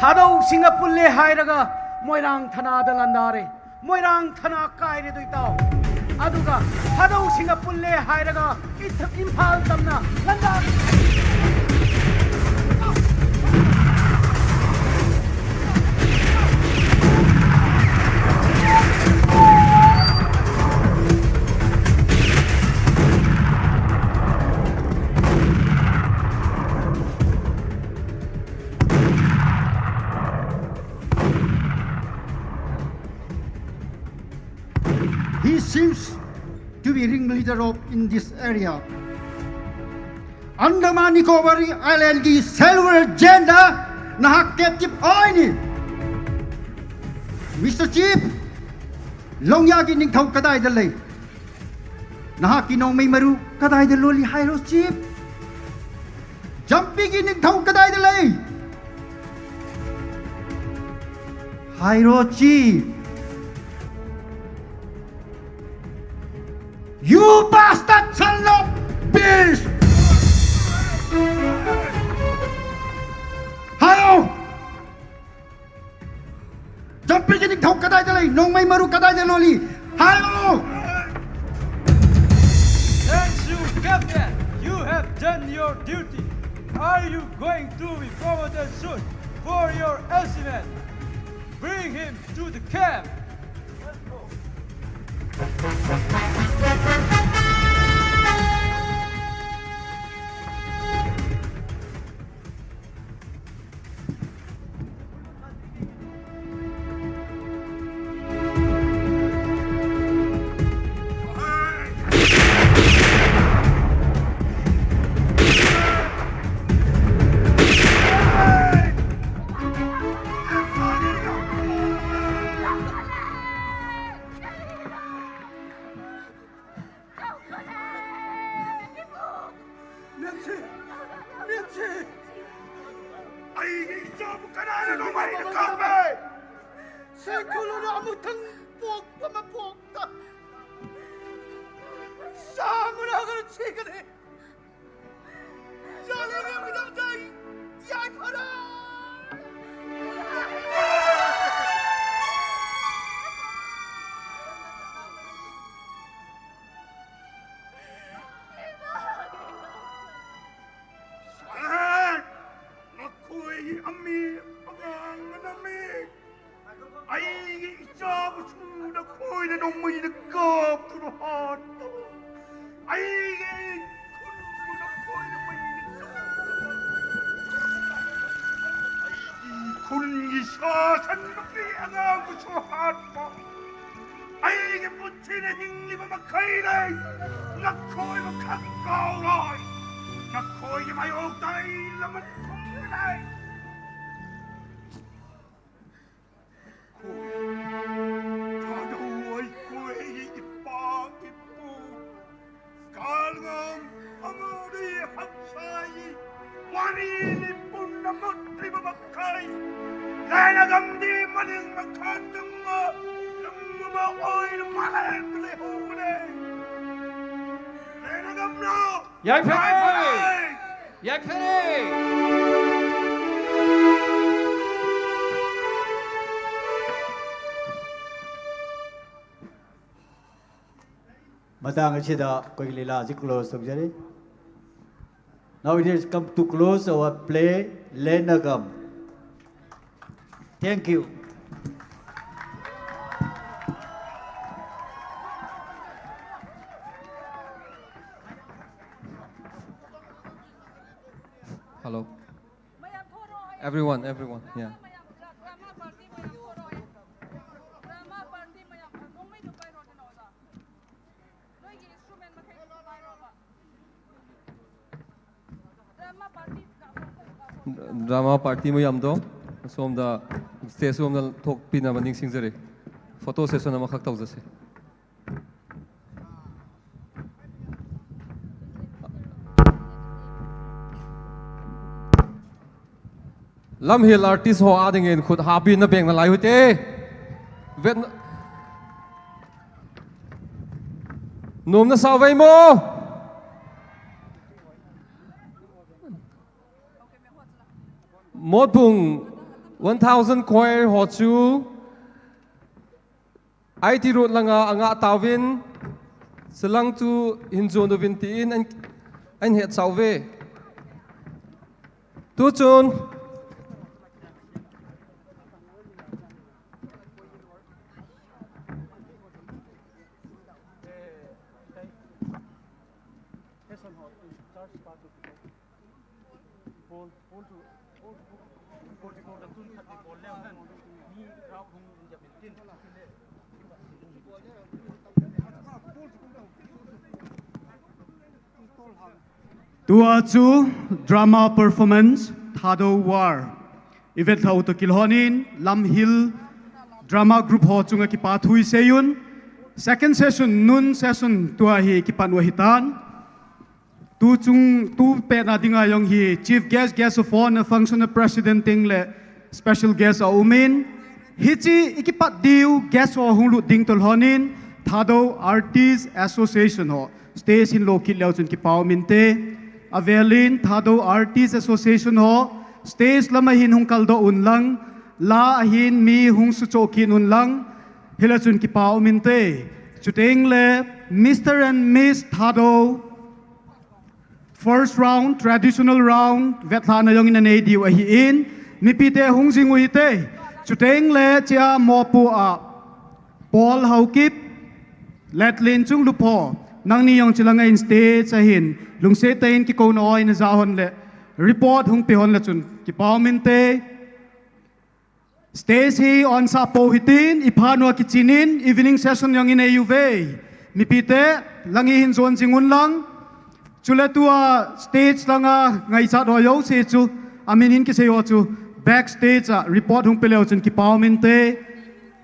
ꯊꯥꯗꯧꯁꯤꯡꯒ ꯄꯨꯜꯂꯦ ꯍꯥꯏꯔꯒ ꯃꯣꯏꯔꯥꯡ ꯊꯅꯥꯗ ꯂꯥꯟꯗꯥꯔꯦ꯫ ꯃꯣꯏꯔꯥꯡ ꯊꯅꯥ ꯀꯥꯏꯔꯦꯗꯣ ꯏꯇꯥꯎ꯫ ꯑꯗꯨꯒ ꯊꯥꯗꯧꯁꯤꯡꯒ ꯄꯨꯜꯂꯦ ꯍꯥꯏꯔꯒ ꯏꯝꯐꯥꯜ ꯇꯝꯅ ꯂꯥꯟꯗꯥꯔꯦ꯫ He seems to be ringleader of in this area. Andaman Nicobar Island ki silver agenda nahak captive aini. Mister Chief, Longya ki ningthau kadai da lei? Nahak ki Nongmei Maru kadai da loli, Hairo Chief? Jampi ki ningthau kadai da lei? Hairo Chief. You bastard son of bitch! Hairo! Jampi ki ningthau kadai da lei, Nongmei Maru kadai da loli. Hairo! Thank you, Captain. You have done your duty. Are you going to be promoted soon for your achievement? Bring him to the camp. ꯃꯦꯝꯁꯤ! ꯃꯦꯝꯁꯤ! ꯑꯩꯒꯤ ꯏꯆꯥꯕꯨ ꯀꯅꯥꯅ ꯅꯣꯡꯃꯩꯅ ꯀꯥꯞꯄꯦ? ꯁꯦꯡꯈꯨꯂꯨꯅ ꯑꯃꯨꯛꯇꯪ ꯄꯣꯛꯄ ꯃꯄꯣꯛꯇ ꯆꯥꯝꯃꯅ ꯍꯥꯟꯅ ꯁꯤꯒꯅꯤ꯫ ꯆꯥꯂꯦꯒꯤ ꯃꯤꯅꯝꯗ ꯌꯥꯏꯐꯔꯦ! ꯁꯥꯍꯦꯕ! ꯅꯈꯣꯏꯒꯤ ꯑꯃꯤ ꯑꯉꯥꯡ ꯃꯅꯝꯃꯤ꯫ ꯑꯩꯒꯤ ꯏꯆꯥꯕꯨꯁꯨ ꯅꯈꯣꯏꯅ ꯅꯣꯡꯃꯩꯅ ꯀꯥꯞꯇꯨꯅ ꯍꯥꯠꯄ꯫ ꯑꯩꯒꯤ ꯈꯨꯟꯕꯨ ꯅꯈꯣꯏꯅ ꯃꯩꯅ ꯆꯥꯛꯇꯨꯅ ꯍꯥꯠꯄ꯫ ꯑꯩꯒꯤ ꯈꯨꯟꯒꯤ ꯁꯥ ꯁꯟ ꯅꯨꯄꯤ ꯑꯉꯥꯡꯕꯨꯁꯨ ꯍꯥꯠꯄ꯫ ꯑꯩꯒꯤ ꯄꯨꯟꯁꯤꯗ ꯍꯤꯡꯂꯤꯕ ꯃꯈꯩꯗꯤ ꯅꯈꯣꯏꯕꯨ ꯈꯪ ꯀꯥꯎꯔꯣꯏ꯫ ꯅꯈꯣꯏꯒꯤ ꯃꯥꯌꯣꯛꯇ ꯑꯩ ꯂꯃꯟ ꯈꯨꯝꯂꯣꯏ꯫ ꯊꯥꯗꯧ ꯑꯩꯈꯣꯏꯒꯤ ꯏꯄꯥ ꯏꯄꯨ ꯀꯥꯜꯉꯝ ꯑꯃꯗꯤ ꯍꯛꯁꯥꯏ ꯋꯥꯔꯤꯅꯤ ꯄꯨꯝꯅꯃꯛ ꯂꯩꯕ ꯃꯈꯩ ꯂꯥꯏꯅꯒꯝꯗꯤ ꯃꯅꯤꯡ ꯃꯈꯥ ꯇꯝꯕ ꯂꯝ ꯑꯃ ꯑꯣꯏꯅ ꯃꯥꯂꯦꯝꯗ ꯂꯩꯍꯧꯕꯅꯦ꯫ ꯂꯥꯏꯅꯒꯝꯅ ꯌꯥꯏꯐꯔꯦ! ꯌꯥꯏꯐꯔꯦ! ꯌꯥꯏꯐꯔꯦ! ꯃꯇꯥꯡ ꯑꯁꯤꯗ ꯑꯩꯈꯣꯏꯒꯤ ꯂꯤꯂꯥ ꯑꯁꯤ close ꯇꯧꯖꯔꯤ꯫ Now it has come to close our play, Lenagam. Thank you. Hello. Everyone, everyone, yeah. ꯅꯣꯏꯒꯤ instrument ꯃꯈꯩꯗꯨꯁꯨ ꯄꯥꯏꯔꯣꯕ꯫ Drama party mu yam do, som da stage som da thok pina maning sing jere. Photo session ama khak tau jase. Lamhil artist ho a dingin khut habi na beng na lai hute. Vet na. Nom na sa vei mo. Motbung one thousand choir ho chu I T road langa anga tauvin, salang chu hin jon uvin tiin an, an het sau ve. Tu chun. Tua chu drama performance Thadou War. I vet lhau toh kilhonin Lamhil drama group ho chunga kipa thu i seiyun. Second session, noon session tua hi kipan u ahitan. Tu chung, tu pet na dinga jong hi Chief Guest, Guest of Honor, Functional President teng le Special Guest a umin. Hiche i kipat diu guest ho hung lut ding toh lhonin Thadou Artist Association ho stage hin lo kit leu chun kipa um inte. Avelin Thadou Artist Association ho stage lama hin hung kaldoh un lang, la ahin mi hung suchoh kit un lang, hila chun kipa um inte. Chuteng le Mister and Miss Thadou First round, traditional round, vetlhahna jong in anei diu ahin, mipite hung jing u hite. Chuteng le chia mopu a, Paul Haokip, Letlin Chunglupho, nangni jong chilanga in stage a hin, lungset tah in kikouna oi na ja hon le, report hung pe hon le chun, kipa um inte. Stage hi on sah pou hitin, i phat nua kichinin, evening session jong i nei uve. Mipite, lang i hin jon jing un lang. Chule tua stage langa ngaichat ho jouse chu, amin hin kisei ho chu, backstage a report hung pe leu chun kipa um inte.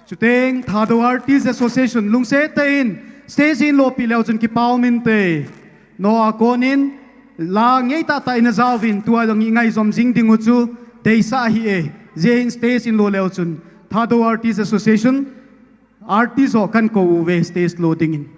Chuteng, Thadou Artist Association, lungset tah in, stage hin lopi leu chun kipa um inte. Noah konin, la ngei tahtah in ajauvin, tua jong i ngaijom jing ding u chu, deisah ahi e, jeh in stage in lo leu chun, Thadou Artist Association, artist ho kan kou uve stage lo dingin.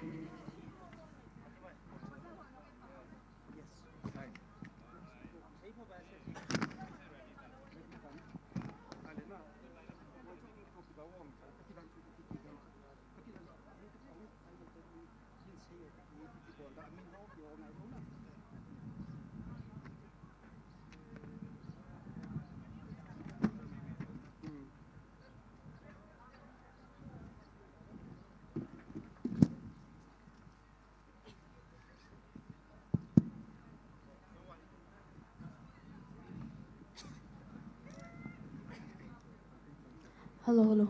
Hello, hello.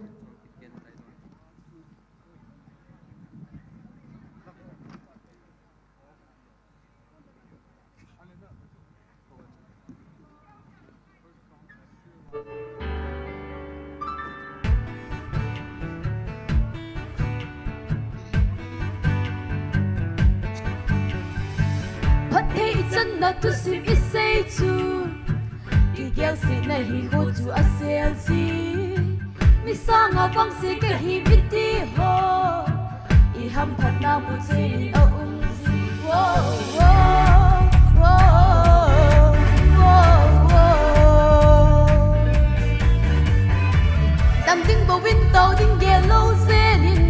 Phatthei ichanna thusim isei chu, kigelsina hi kho chu asel ji. Mi sanga vangse kahi miti ho, i hamphatna muchen in aum ji. Wo, wo, wo, wo, wo. Dam ding bouvin tao ding gel lou jel in,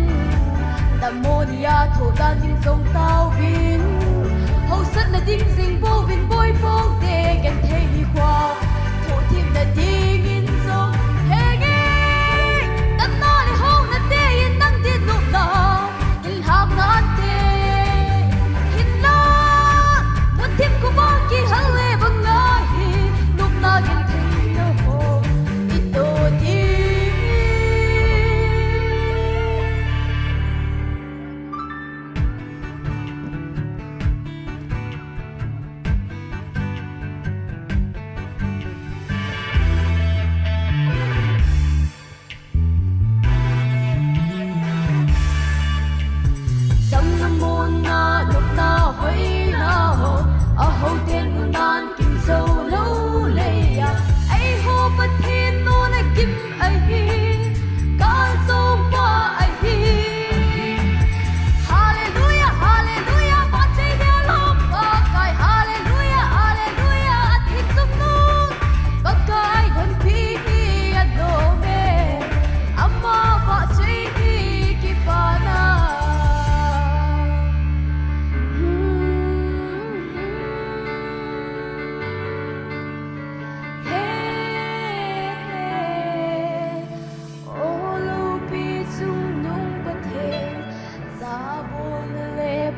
dammo nia thohdan ding jong taovin. Hausatna ding jing bouvin boi pou te genthei nikho, thohthimna dingin jong henge. Damna le hauna te in nang din nopna, in lhakna te hinla, mun thim khovah kihal le banga hi, nopna gentheina ho i to ding.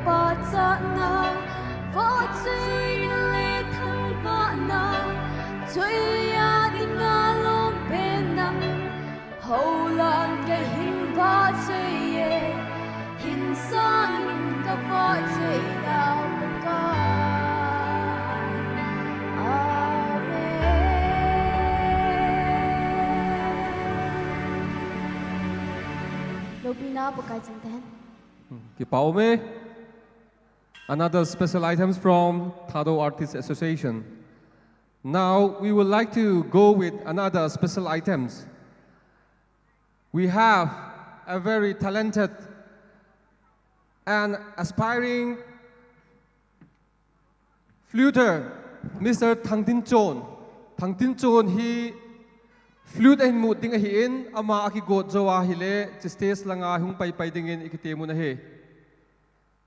Vahchana, vahchoina le thangvahna, choiya dinga lom pen nang, houlang kahin vahchoi e, hin sangin kavahchoi nau Pakai. Amen. Loupina Pakai chang tahen. Kipa ume. Another special items from Thadou Artists Association. Now we would like to go with another special items. We have a very talented and aspiring fluter, Mister Thangtinchon. Thangtinchon hi flute ahin mut ding ahin, ama akigot jou ahile, chi stage langa hung paipai dingin ikitem un ahi.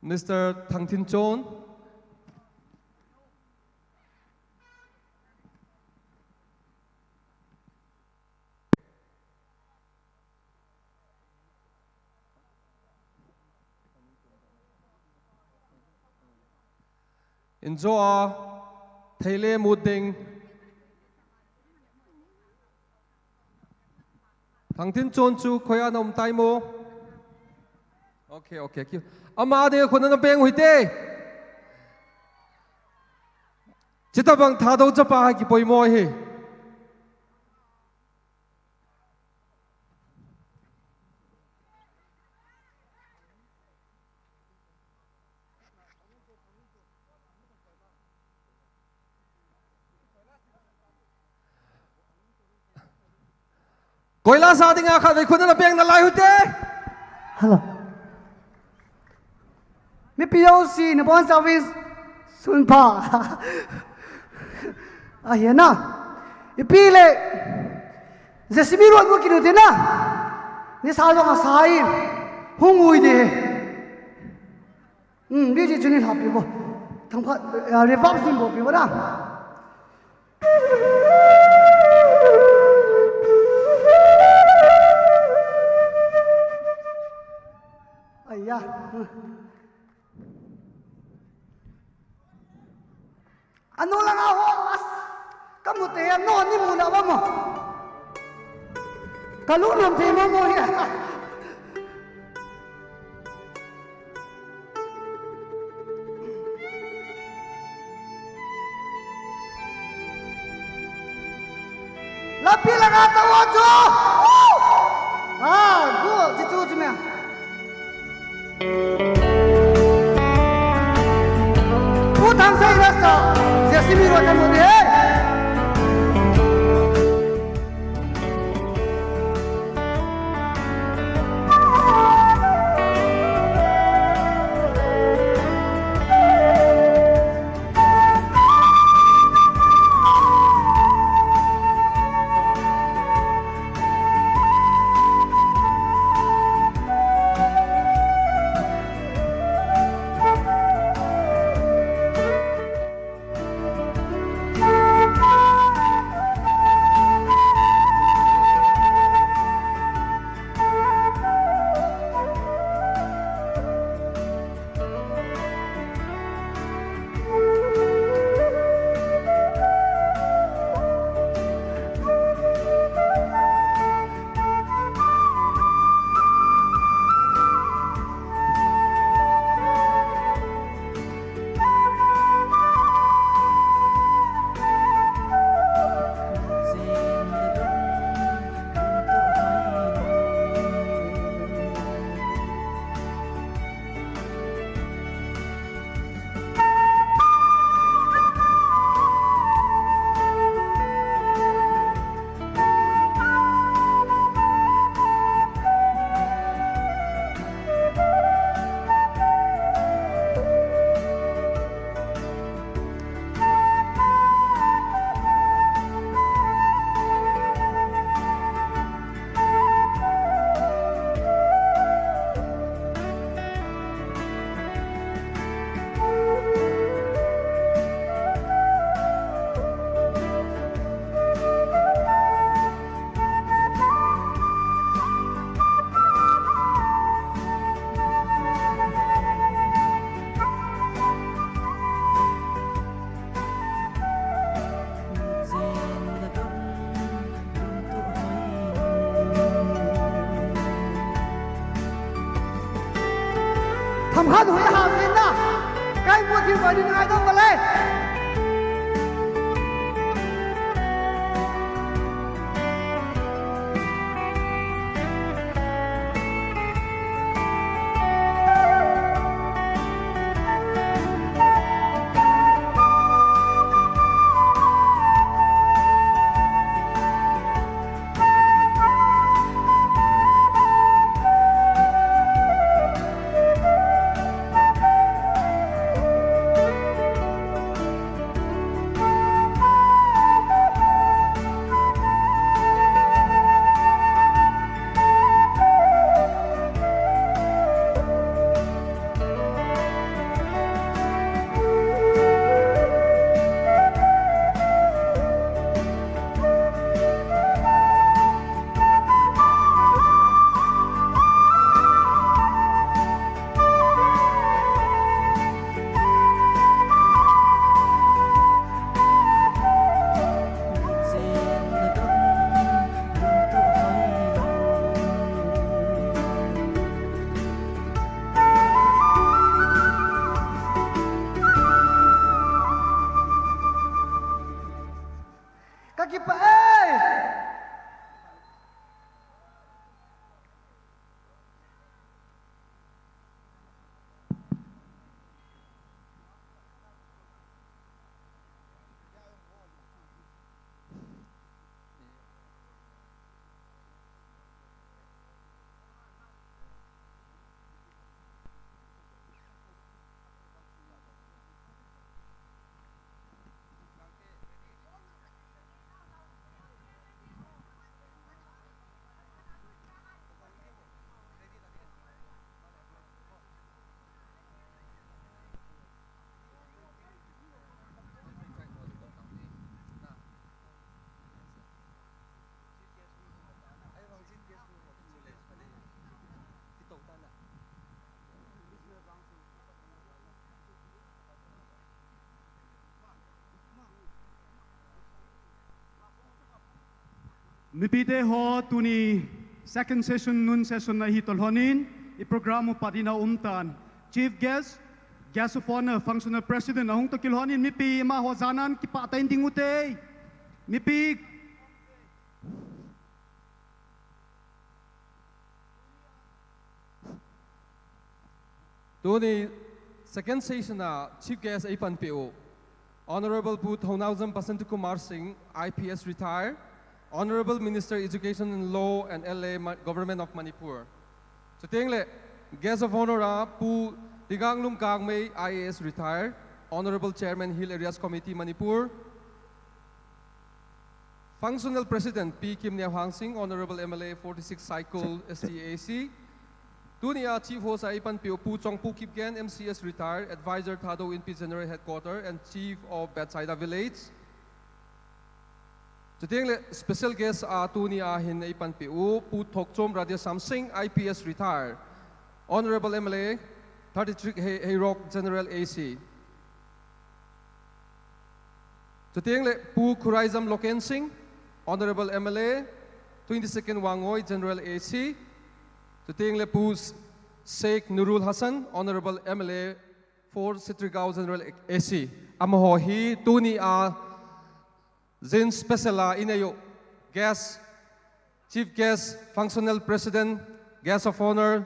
Mister Thangtinchon. Injo a, theile mut ding. Thangtinchon chu khoiya na um tai mo? Okay, okay. Ki-, ama ding khut ana beng u hite. Chuti bang Thadou chapa hi kipoimo ahi. Koila sa dinga khatvei khut ana beng nalai u hite. Hello. Mipi jouse nabonchauvin sunpha. Ahi na. Ipi le. Jesimi road mu kit u hite na. Nisa jong asa in. Hung u hite. Hmm, B G chu nei lhapi uvo. Thangphat, eh, reverb sim bol pi uvo na. Aiya. Anu langa ho, as, kamu te, anu ni mu na ba mo. Kalu nom te mo mo ya. Lapi langa ta wo chu. Ah, good, ji chu ji me. Pu Thangsei Rasta, Jesimi road na mu de. Hamhan hoi ha sina. Kai mo thi ko ni ngai dong bale. Ka kipah e. Mipite ho, tuni second session, noon session na hi tolhonin, i program u pat in a um tan. Chief guest, guest of honor, functional president, ahung toh kilhonin, mipi amaho janan kipah tah in ding ute. Mipi. Tuni second session a chief guest eipanpi u Honorable Pu Thounaojam Basanta Kumar Singh, I P S retired, Honorable Minister Education and Law and L A, Ma-, Government of Manipur. Chuteng le guest of honor a Pu Liganglum Gangmei, I A S retired, Honorable Chairman Hill Areas Committee Manipur. Functional President Pi Kimneo Hangsing, Honorable M L A forty-six Saikul S T A C. Tuni a chief host a eipanpi u Pu Chongpu Kipgen, M C S retired, Advisor Thadou Inpi General Headquarter and Chief of Bethsaida Village. Chuteng le special guest a tuni a hin eipanpi u Pu Thokchom Radheshyam Singh, I P S retired, Honorable M L A thirty-three Hei-, Heirok General A C. Chuteng le Pu Khuraijam Loken Singh, Honorable M L A, twenty-second Wangoi General A C. Chuteng le Pu S-, Sheikh Nurul Hassan, Honorable M L A for Sitrigao General A C. Amaho hi tuni a jin special a inei u guest, chief guest, functional president, guest of honor,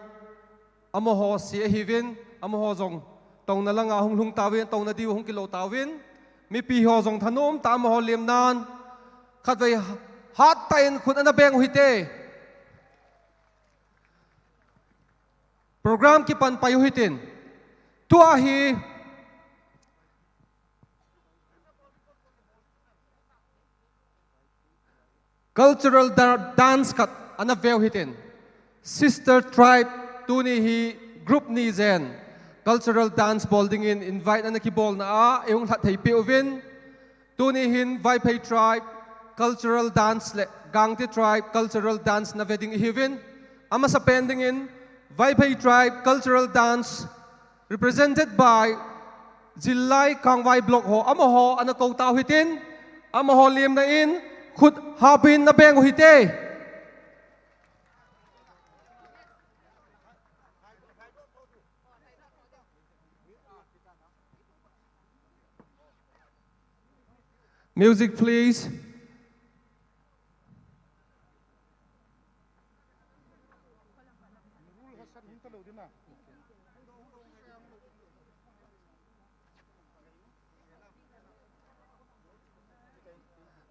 amaho si ahiuvin, amaho jong touna langa hung lhung tauvin, touna diu hung kilou tauvin, mipi ho jong thanom tah amaho lemnan, khatvei hat tah in khut ana beng u hite. Program kipan pai u hitin. Tua hi cultural da-, dance khat ana veu hitin. Sister tribe tuni hi group ni jen cultural dance bol dingin invite ana kibolna a, eihung lhat thei peh uvin. Tuni hin Vaiphei tribe cultural dance le Gangte tribe cultural dance na ve ding ihiuvin. Amasapen dingin Vaiphei tribe cultural dance represented by Zillai Kangvai Block ho, amaho ana kou tau hitin, amaho lemna in khut hapin na beng u hite. Music, please.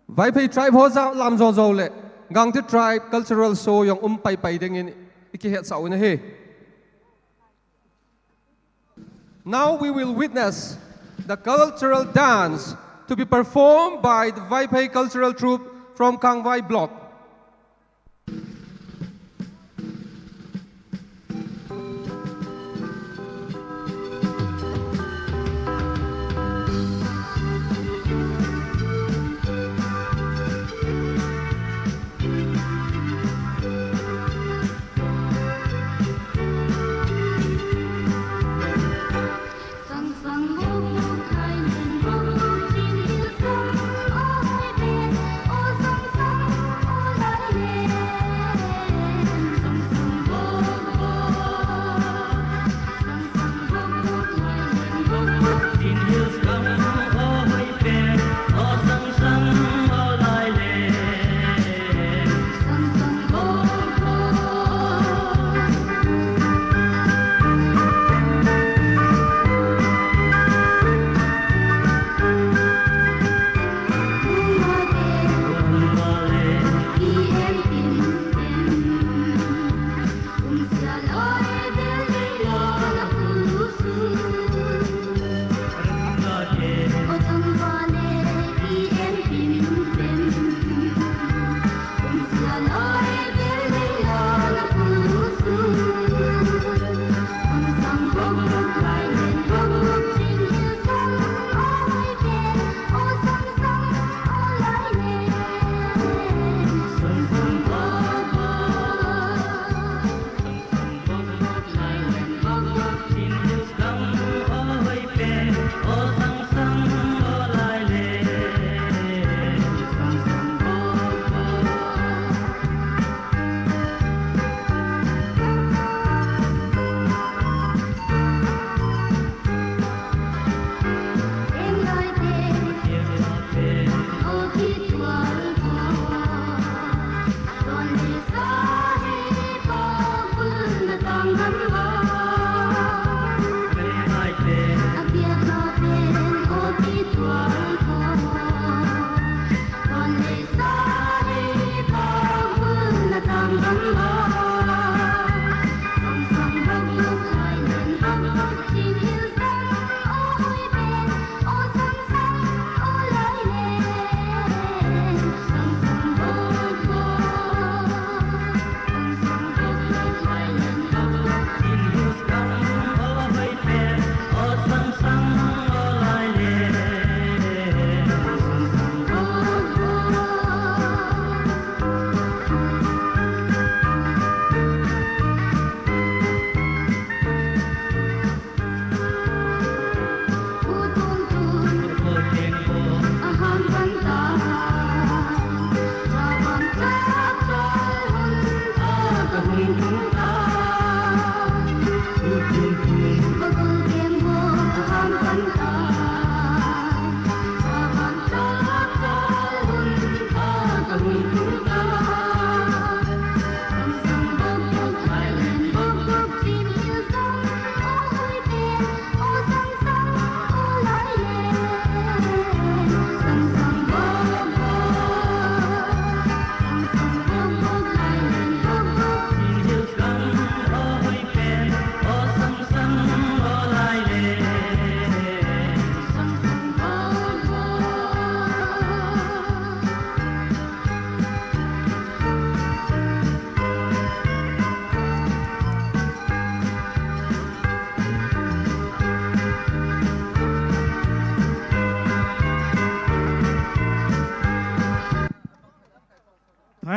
Vaiphei tribe ho jong lam jo jo le, Gangte tribe cultural show jong um pai pai dingin i kihetsah u ahi. Now we will witness the cultural dance to be performed by the Vaiphei Cultural Troupe from Kangvai Block.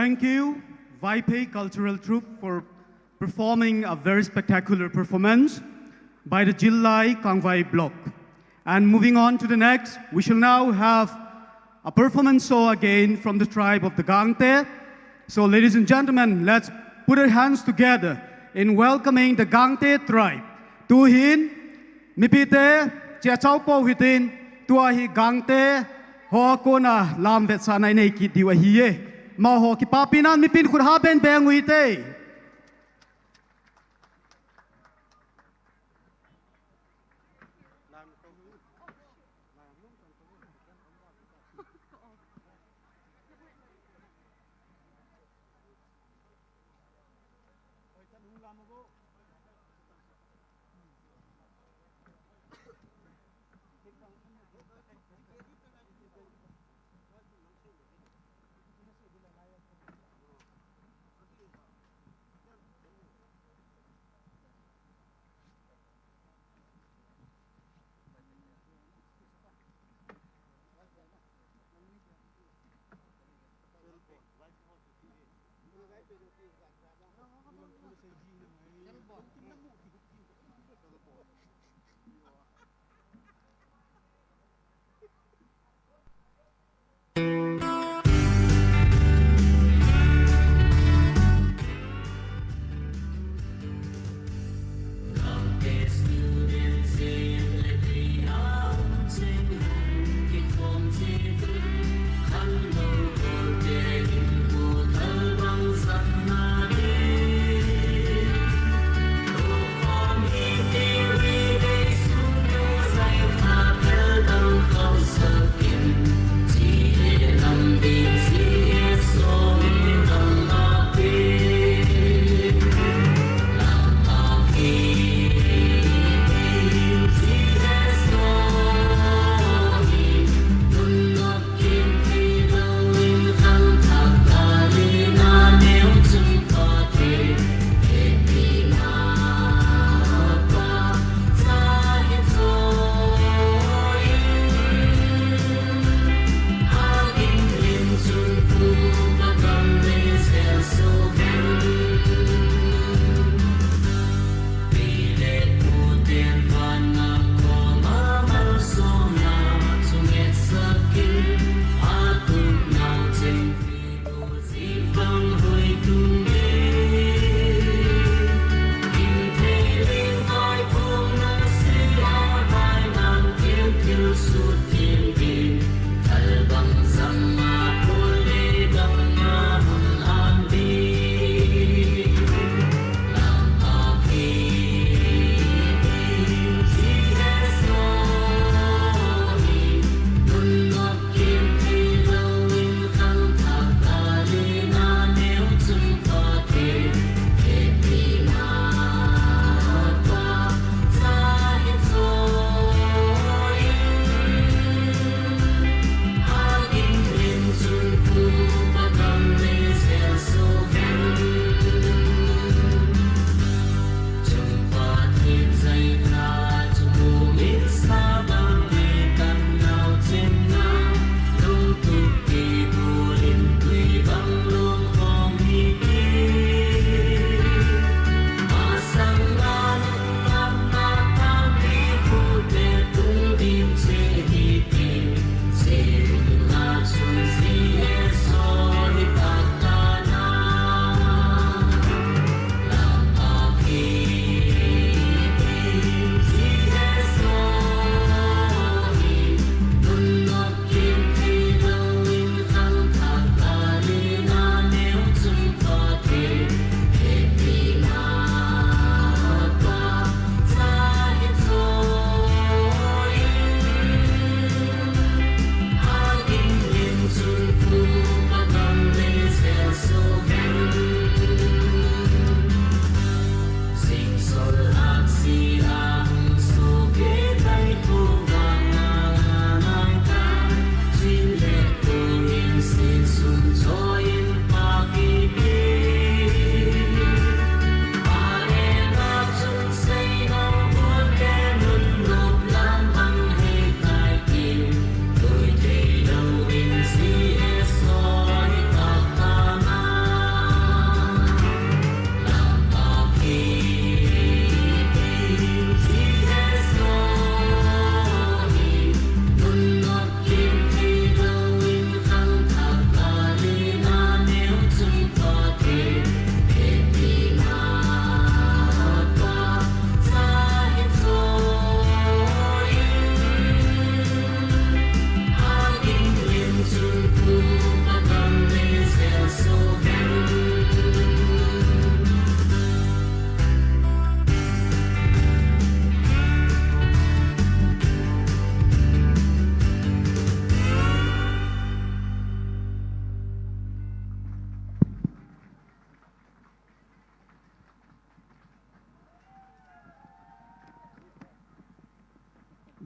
Thank you, Vaiphei Cultural Troupe, for performing a very spectacular performance by the Jillai Kangvai Block. And moving on to the next, we shall now have a performance show again from the tribe of the Gangte. So, ladies and gentlemen, let's put our hands together in welcoming the Gangte tribe. Tuhin, mipite, chechao pou hitin, tua hi Gangte Ho kona lam vetsahna inei kit diu ahi e. Amaho kipapina mipin khut ha ben beng u hite.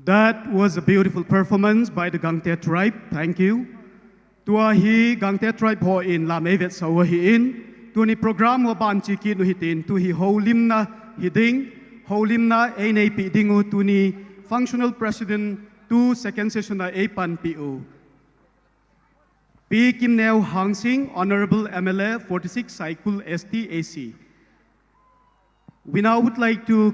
That was a beautiful performance by the Gangte tribe. Thank you. Tua hi Gangte tribe ho in lam eivet sau ahin. Tuni program ho ban chi kit u hitin, tu hi houlimna hiding, houlimna eineipi ding u, tuni functional president tu second session a eipanpi u Pi Kimneo Hangsing, Honorable M L A, forty-six Saikul S T A C. We now would like to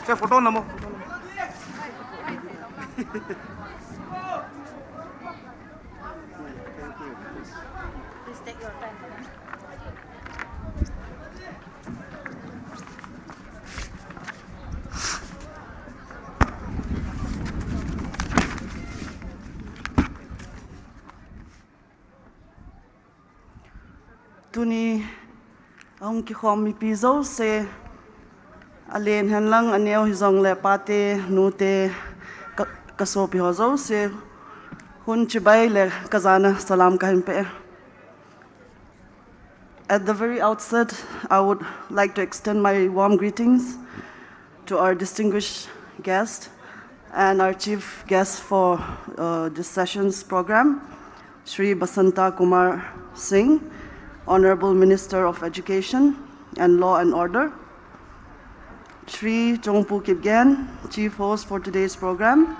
Che photo namo. Please take your time. Tuni ahung kikhom mipi jouse, alen henlang aneo hijongle pate, nute, ka, kasopi ho jouse, hun chibai le kajana salam kahin pe. At the very outset, I would like to extend my warm greetings to our distinguished guest and our chief guest for uh, this session's program, Shri Basanta Kumar Singh, Honorable Minister of Education and Law and Order, Shri Chongpu Kipgen, chief host for today's program,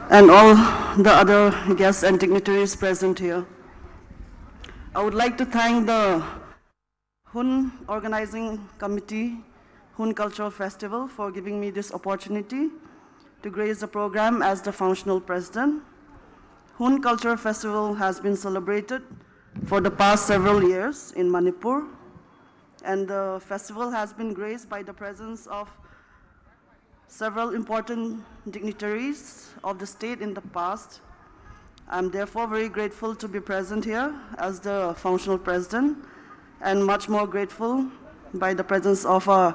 and all the other guests and dignitaries present here. I would like to thank the Hun Organizing Committee, Hun Cultural Festival, for giving me this opportunity to grace the program as the functional president. Hun Cultural Festival has been celebrated for the past several years in Manipur, and the festival has been graced by the presence of several important dignitaries of the state in the past. I'm therefore very grateful to be present here as the functional president, and much more grateful by the presence of our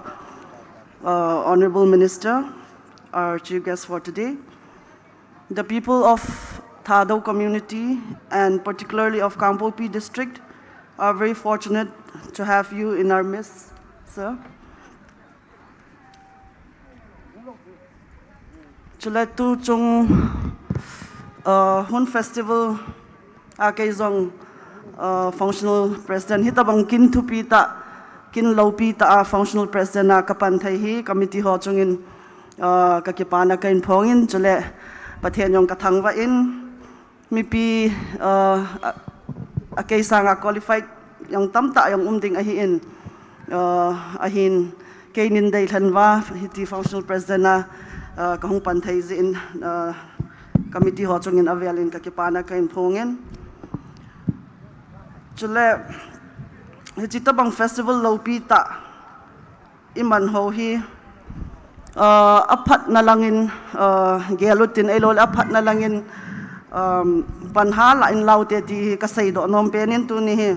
uh, Honorable Minister, our chief guest for today. The people of Thadou community, and particularly of Kangpokpi district, are very fortunate to have you in our midst, sir. Chule tu chung, uh, Hun Festival a kei jong, uh, functional president hitabang kin thupi ta, kin loupi ta a functional president a kapan thei hi committee ho chungin, uh, kakipana kahin phongin, chule Pathen jong kathangvah in, mipi, uh, a, a kei sanga qualified jong tamtah jong um ding ahin, uh, ahin keinin deilhen uva hiti functional president a, uh, kahung pan thei jeh in, uh, committee ho chungin avelin kakipana kahin phongin. Chule, hichi tabang festival loupi ta iman ho hi, uh, aphatna langin, uh, gel utin, ahilouleh aphatna langin, um, pan hala in laute ti hi kaseidoh nom penin tuni hi.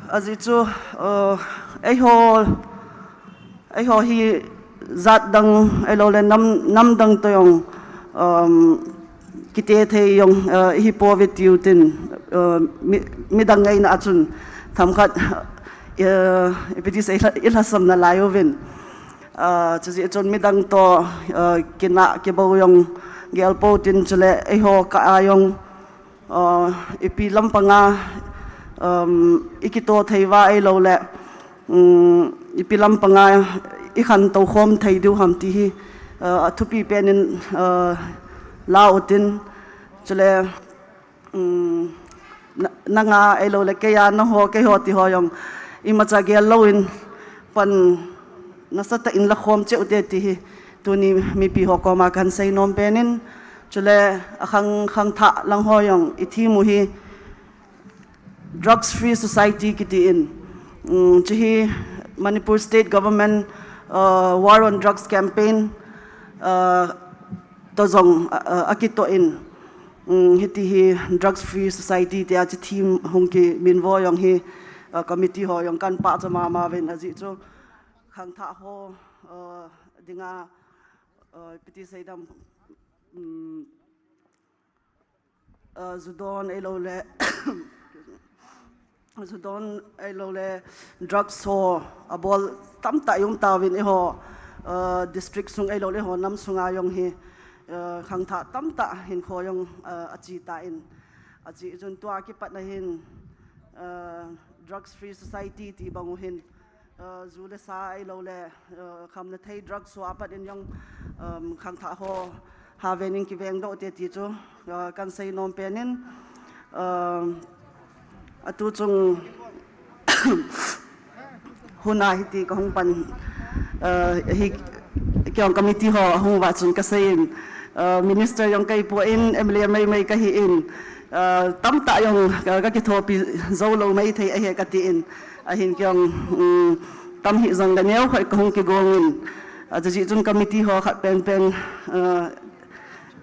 Ajeh chu, uh, eiho, eiho hi jat dang, ahilouleh nam, nam dang toh jong, um, kite thei jong, uh, ihi pouve tiu tin, uh, mi, midang ngaina a chun themkhat, uh, ipi ti sei, ilha, ilhasam nalai uvin. Uh, chujeh chun midang toh, uh, kinah kibou jong gel pou tin chule eiho kah a jong, uh, ipi lampanga, um, ikitoh thei uva ahilouleh, um, ipi lampanga ikhantou khom thei diu ham ti hi, uh, athupi penin, uh, la utin chule, um, na, nanga ahilouleh keiya naho keiho ti ho jong imacha gel louvin pan nasatah in lakhom cheh ute ti hi tuni mipi ho koma kahin seinom pen in, chule akhang khangthah lang ho jong i theme u hi Drugs Free Society kiti in, um, chu hi Manipur State Government, uh, War on Drugs campaign, uh, toh jong, uh, uh, akitoh in, um, hiti hi Drugs Free Society tia chu theme hung kiminvo jong hi, uh, committee ho jong kahin pachat mama uvin ajeh chu khangthah ho, uh, dinga, uh, ipi ti seidam, um, uh, ju don ahilou le, ju don ahilou le drugs ho abol tamtah i um tauvin eiho, uh, district sung ahilou le eiho nam sunga jong hi, uh, khangthah tamtah hinkho jong, uh, ache tan, ajeh chun tua kipatna hin, uh, Drugs Free Society ti bang u hin, uh, ju le sa ahilou le, uh, khamna thei drugs ho apat in jong, um, khangthah ho haven in kiveng doh ute ti chu, uh, kahin seinom pen in, um, atu chung hun a hiti kahung pan, uh, hi kei jong committee ho ahung uva chun kasei in, uh, minister jong kahi poi, M L A maimai kahi in, uh, tamtah jong, uh, kakithopi jou lou maithei ahi kati in, ahin kei jong, um, tam hih jong le neo khat kahung kigong in, uh, ajeh chun committee ho khat penpen, uh,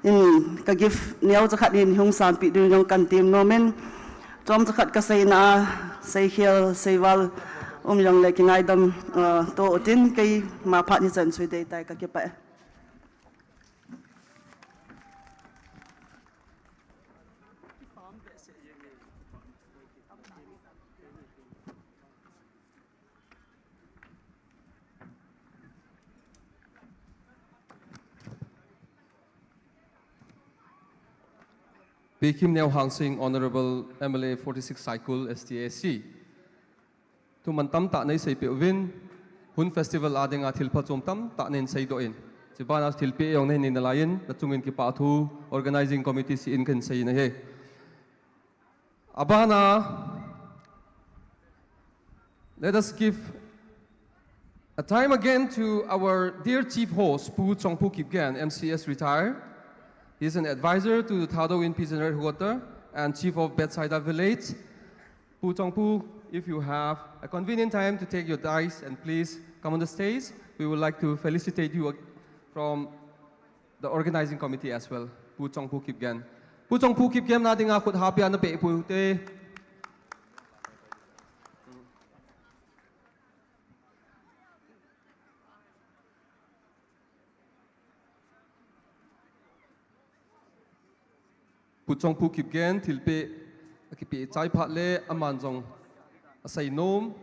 in ka gift neocha khat in hung sanpeh diu jong kahin temnom in, chomcha khat kaseina a, seikhel seival um jong le kingaidam, uh, to utin, keima phat hichan chu hidei tai, kakipah e. Pi Kimneo Hangsing, Honorable M L A forty-six Saikul, S T A C. Thuman tamtah neiseipeh uvin, Hun Festival a dinga thilpha chom tamtah neihin seidoh in, chubana thilpeh jong neihin nei nalai in, nachungin kipathu Organizing Committee se in kahin sei in ahi. Abana, let us give a time again to our dear chief host, Pu Chongpu Kipgen, M C S retired. He is an advisor to Thadou Inpi General Headquarter and Chief of Bethsaida Village. Pu Chongpu, if you have a convenient time to take your dais and please come on the stage, we would like to felicitate you from the organizing committee as well, Pu Chongpu Kipgen. Pu Chongpu Kipgen na dinga khut hapia na beh pu te. Pu Chongpu Kipgen thilpeh akipeh chai phat le aman jong aseinom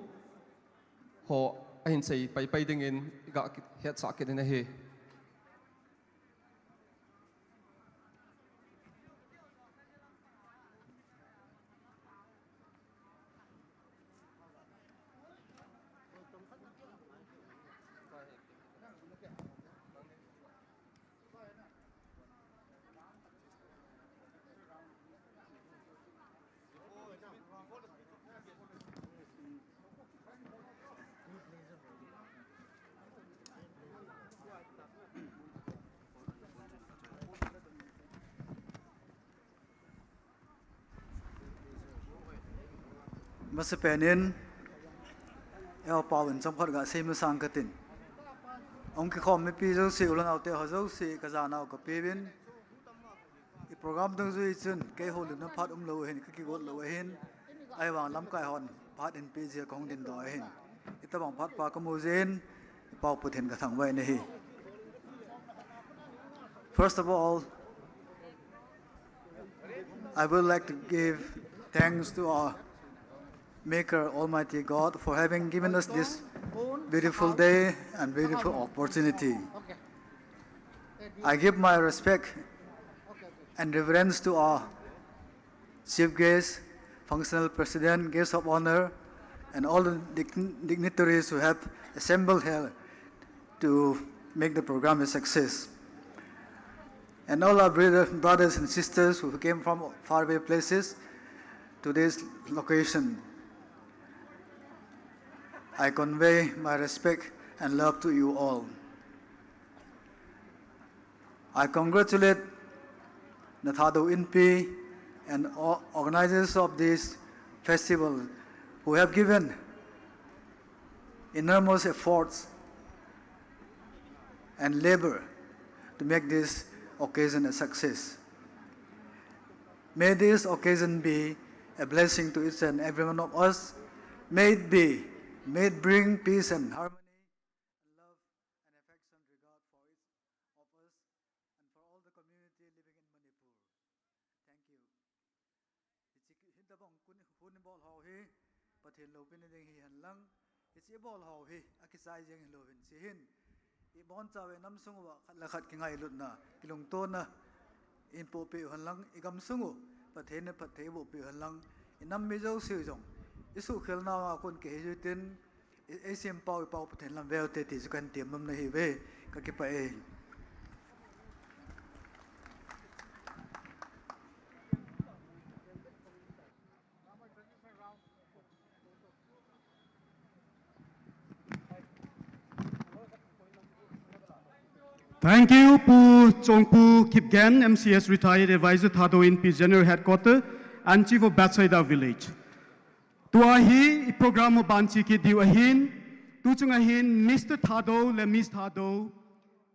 ho ahin sei paipai dingin iga hetsah kit in ahi. Masapen in, eiho paovin chomkhat gasei masang katin. Hung kikhom mipi jouse, u le nao te ho jouse, kajanau kapeuvin. I program dungjui chun, kei houlimna phat umlou ahin, kakigot lou ahin, ahivang lamkai hon phat ahin peh jeh a kahung dingdoh ahin. Itobang phat pa kamu jeh in, i pao put hin kathangvah in ahi. First of all, I would like to give thanks to our Maker, Almighty God, for having given us this beautiful day and beautiful opportunity. I give my respect and reverence to our chief guest, functional president, guest of honor, and all the dign-, dignitaries who have assembled here to make the program a success. And all our brother-, brothers and sisters who came from faraway places to this location, I convey my respect and love to you all. I congratulate the Thadou Inpi and o- organizers of this festival who have given enormous efforts and labor to make this occasion a success. May this occasion be a blessing to each and every one of us. May it be, may it bring peace and harmony, love and affection, regard for each of us and for all the community living in Manipur. Thank you. Hiche ki- hitabang kun- hun ibol ho hi Pathen loupina ding hihen lang, hiche ibol ho hi akichai jeng hilouvin, hiche hin ibon chauva inam sung uva khat le khat kingailutna, kilungtona eipohpeh u hen lang, igam sung u Pathen in phatthei eibohpeh u hen lang, inam mi jouse jong isuhkhel nauva kon kihei jiu hitin, ei- eisem pau ipau Pathen lam ve ute ti chu kahin temnom nahiuve. Kakipah e. Thank you, Pu Chongpu Kipgen, M C S retired, advisor Thadou Inpi General Headquarter and Chief of Bethsaida Village. Tua hi i program u banchi kit diu ahin, tuchung ahin Mister Thadou le Miss Thadou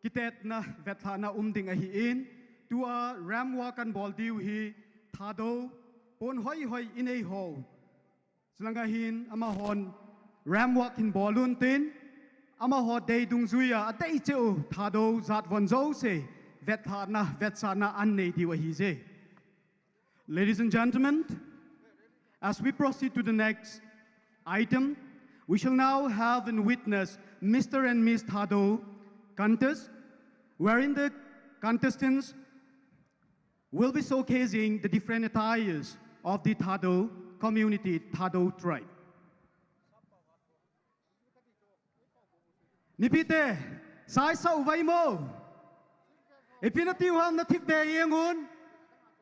kitetna vetlhahna um ding ahin, tua ramp walk kan bol diu hi Thadou pon hoihoi inei ho. Chulanga hin amahon ramp walk hin bol untin, amaho dei dungjuia adei cheh u Thadou jat von jouse vetlhahna, vetsahna an nei diu ahije. Ladies and gentlemen, as we proceed to the next item, we shall now have and witness Mister and Miss Thadou contest, wherein the contestants will be showcasing the different attires of the Thadou community, Thadou tribe. Nipite, saisah uvem mo? Ipi nati uvam, nathip beh jeng un.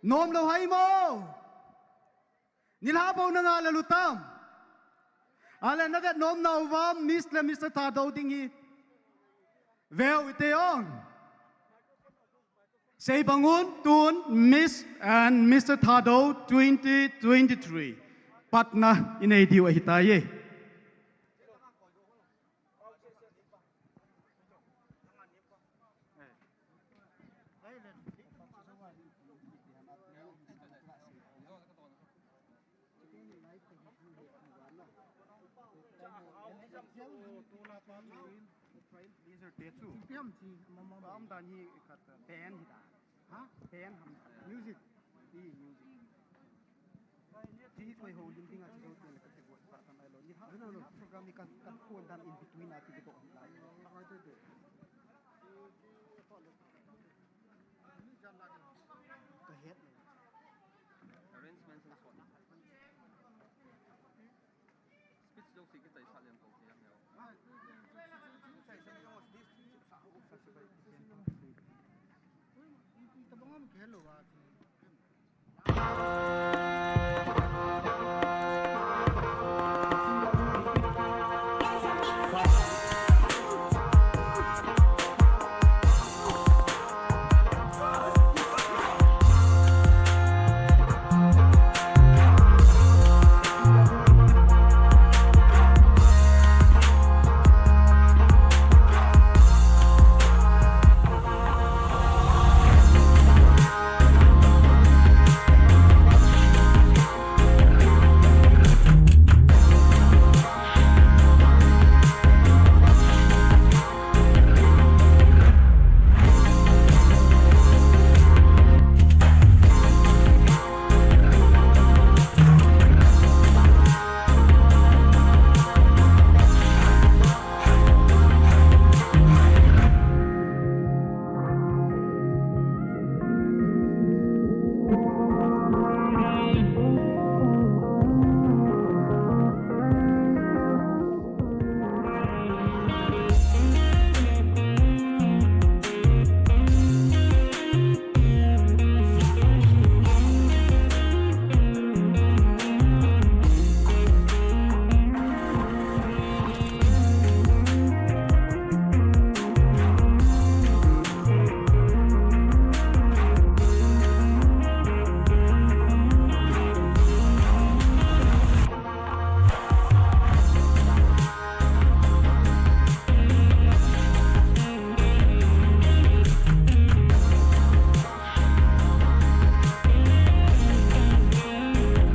Nomlou ham mo? Nilhah bou nangah lel utam? Ale navet nom nauvam, Miss le Mister Thadou ding hi. Veu ite ong. Sei bang un tun Miss and Mister Thadou twenty twenty-three patna inei diu ahitai. Laser te chu. Ipi ham chi, mama. Pam dan hi khat pen hi da. Ha? Pen ham. Music. Hi music. Ti koi ho lim ding a chi ho te le ka ti go pa tan ai lo. Ni ha, ni ha program ni kan, kan phone dan in between a ti to. Ka het lo. Arrangement song sot. Speech jouse kichaisah lem tong thei a heo. Tabang am kihelo a.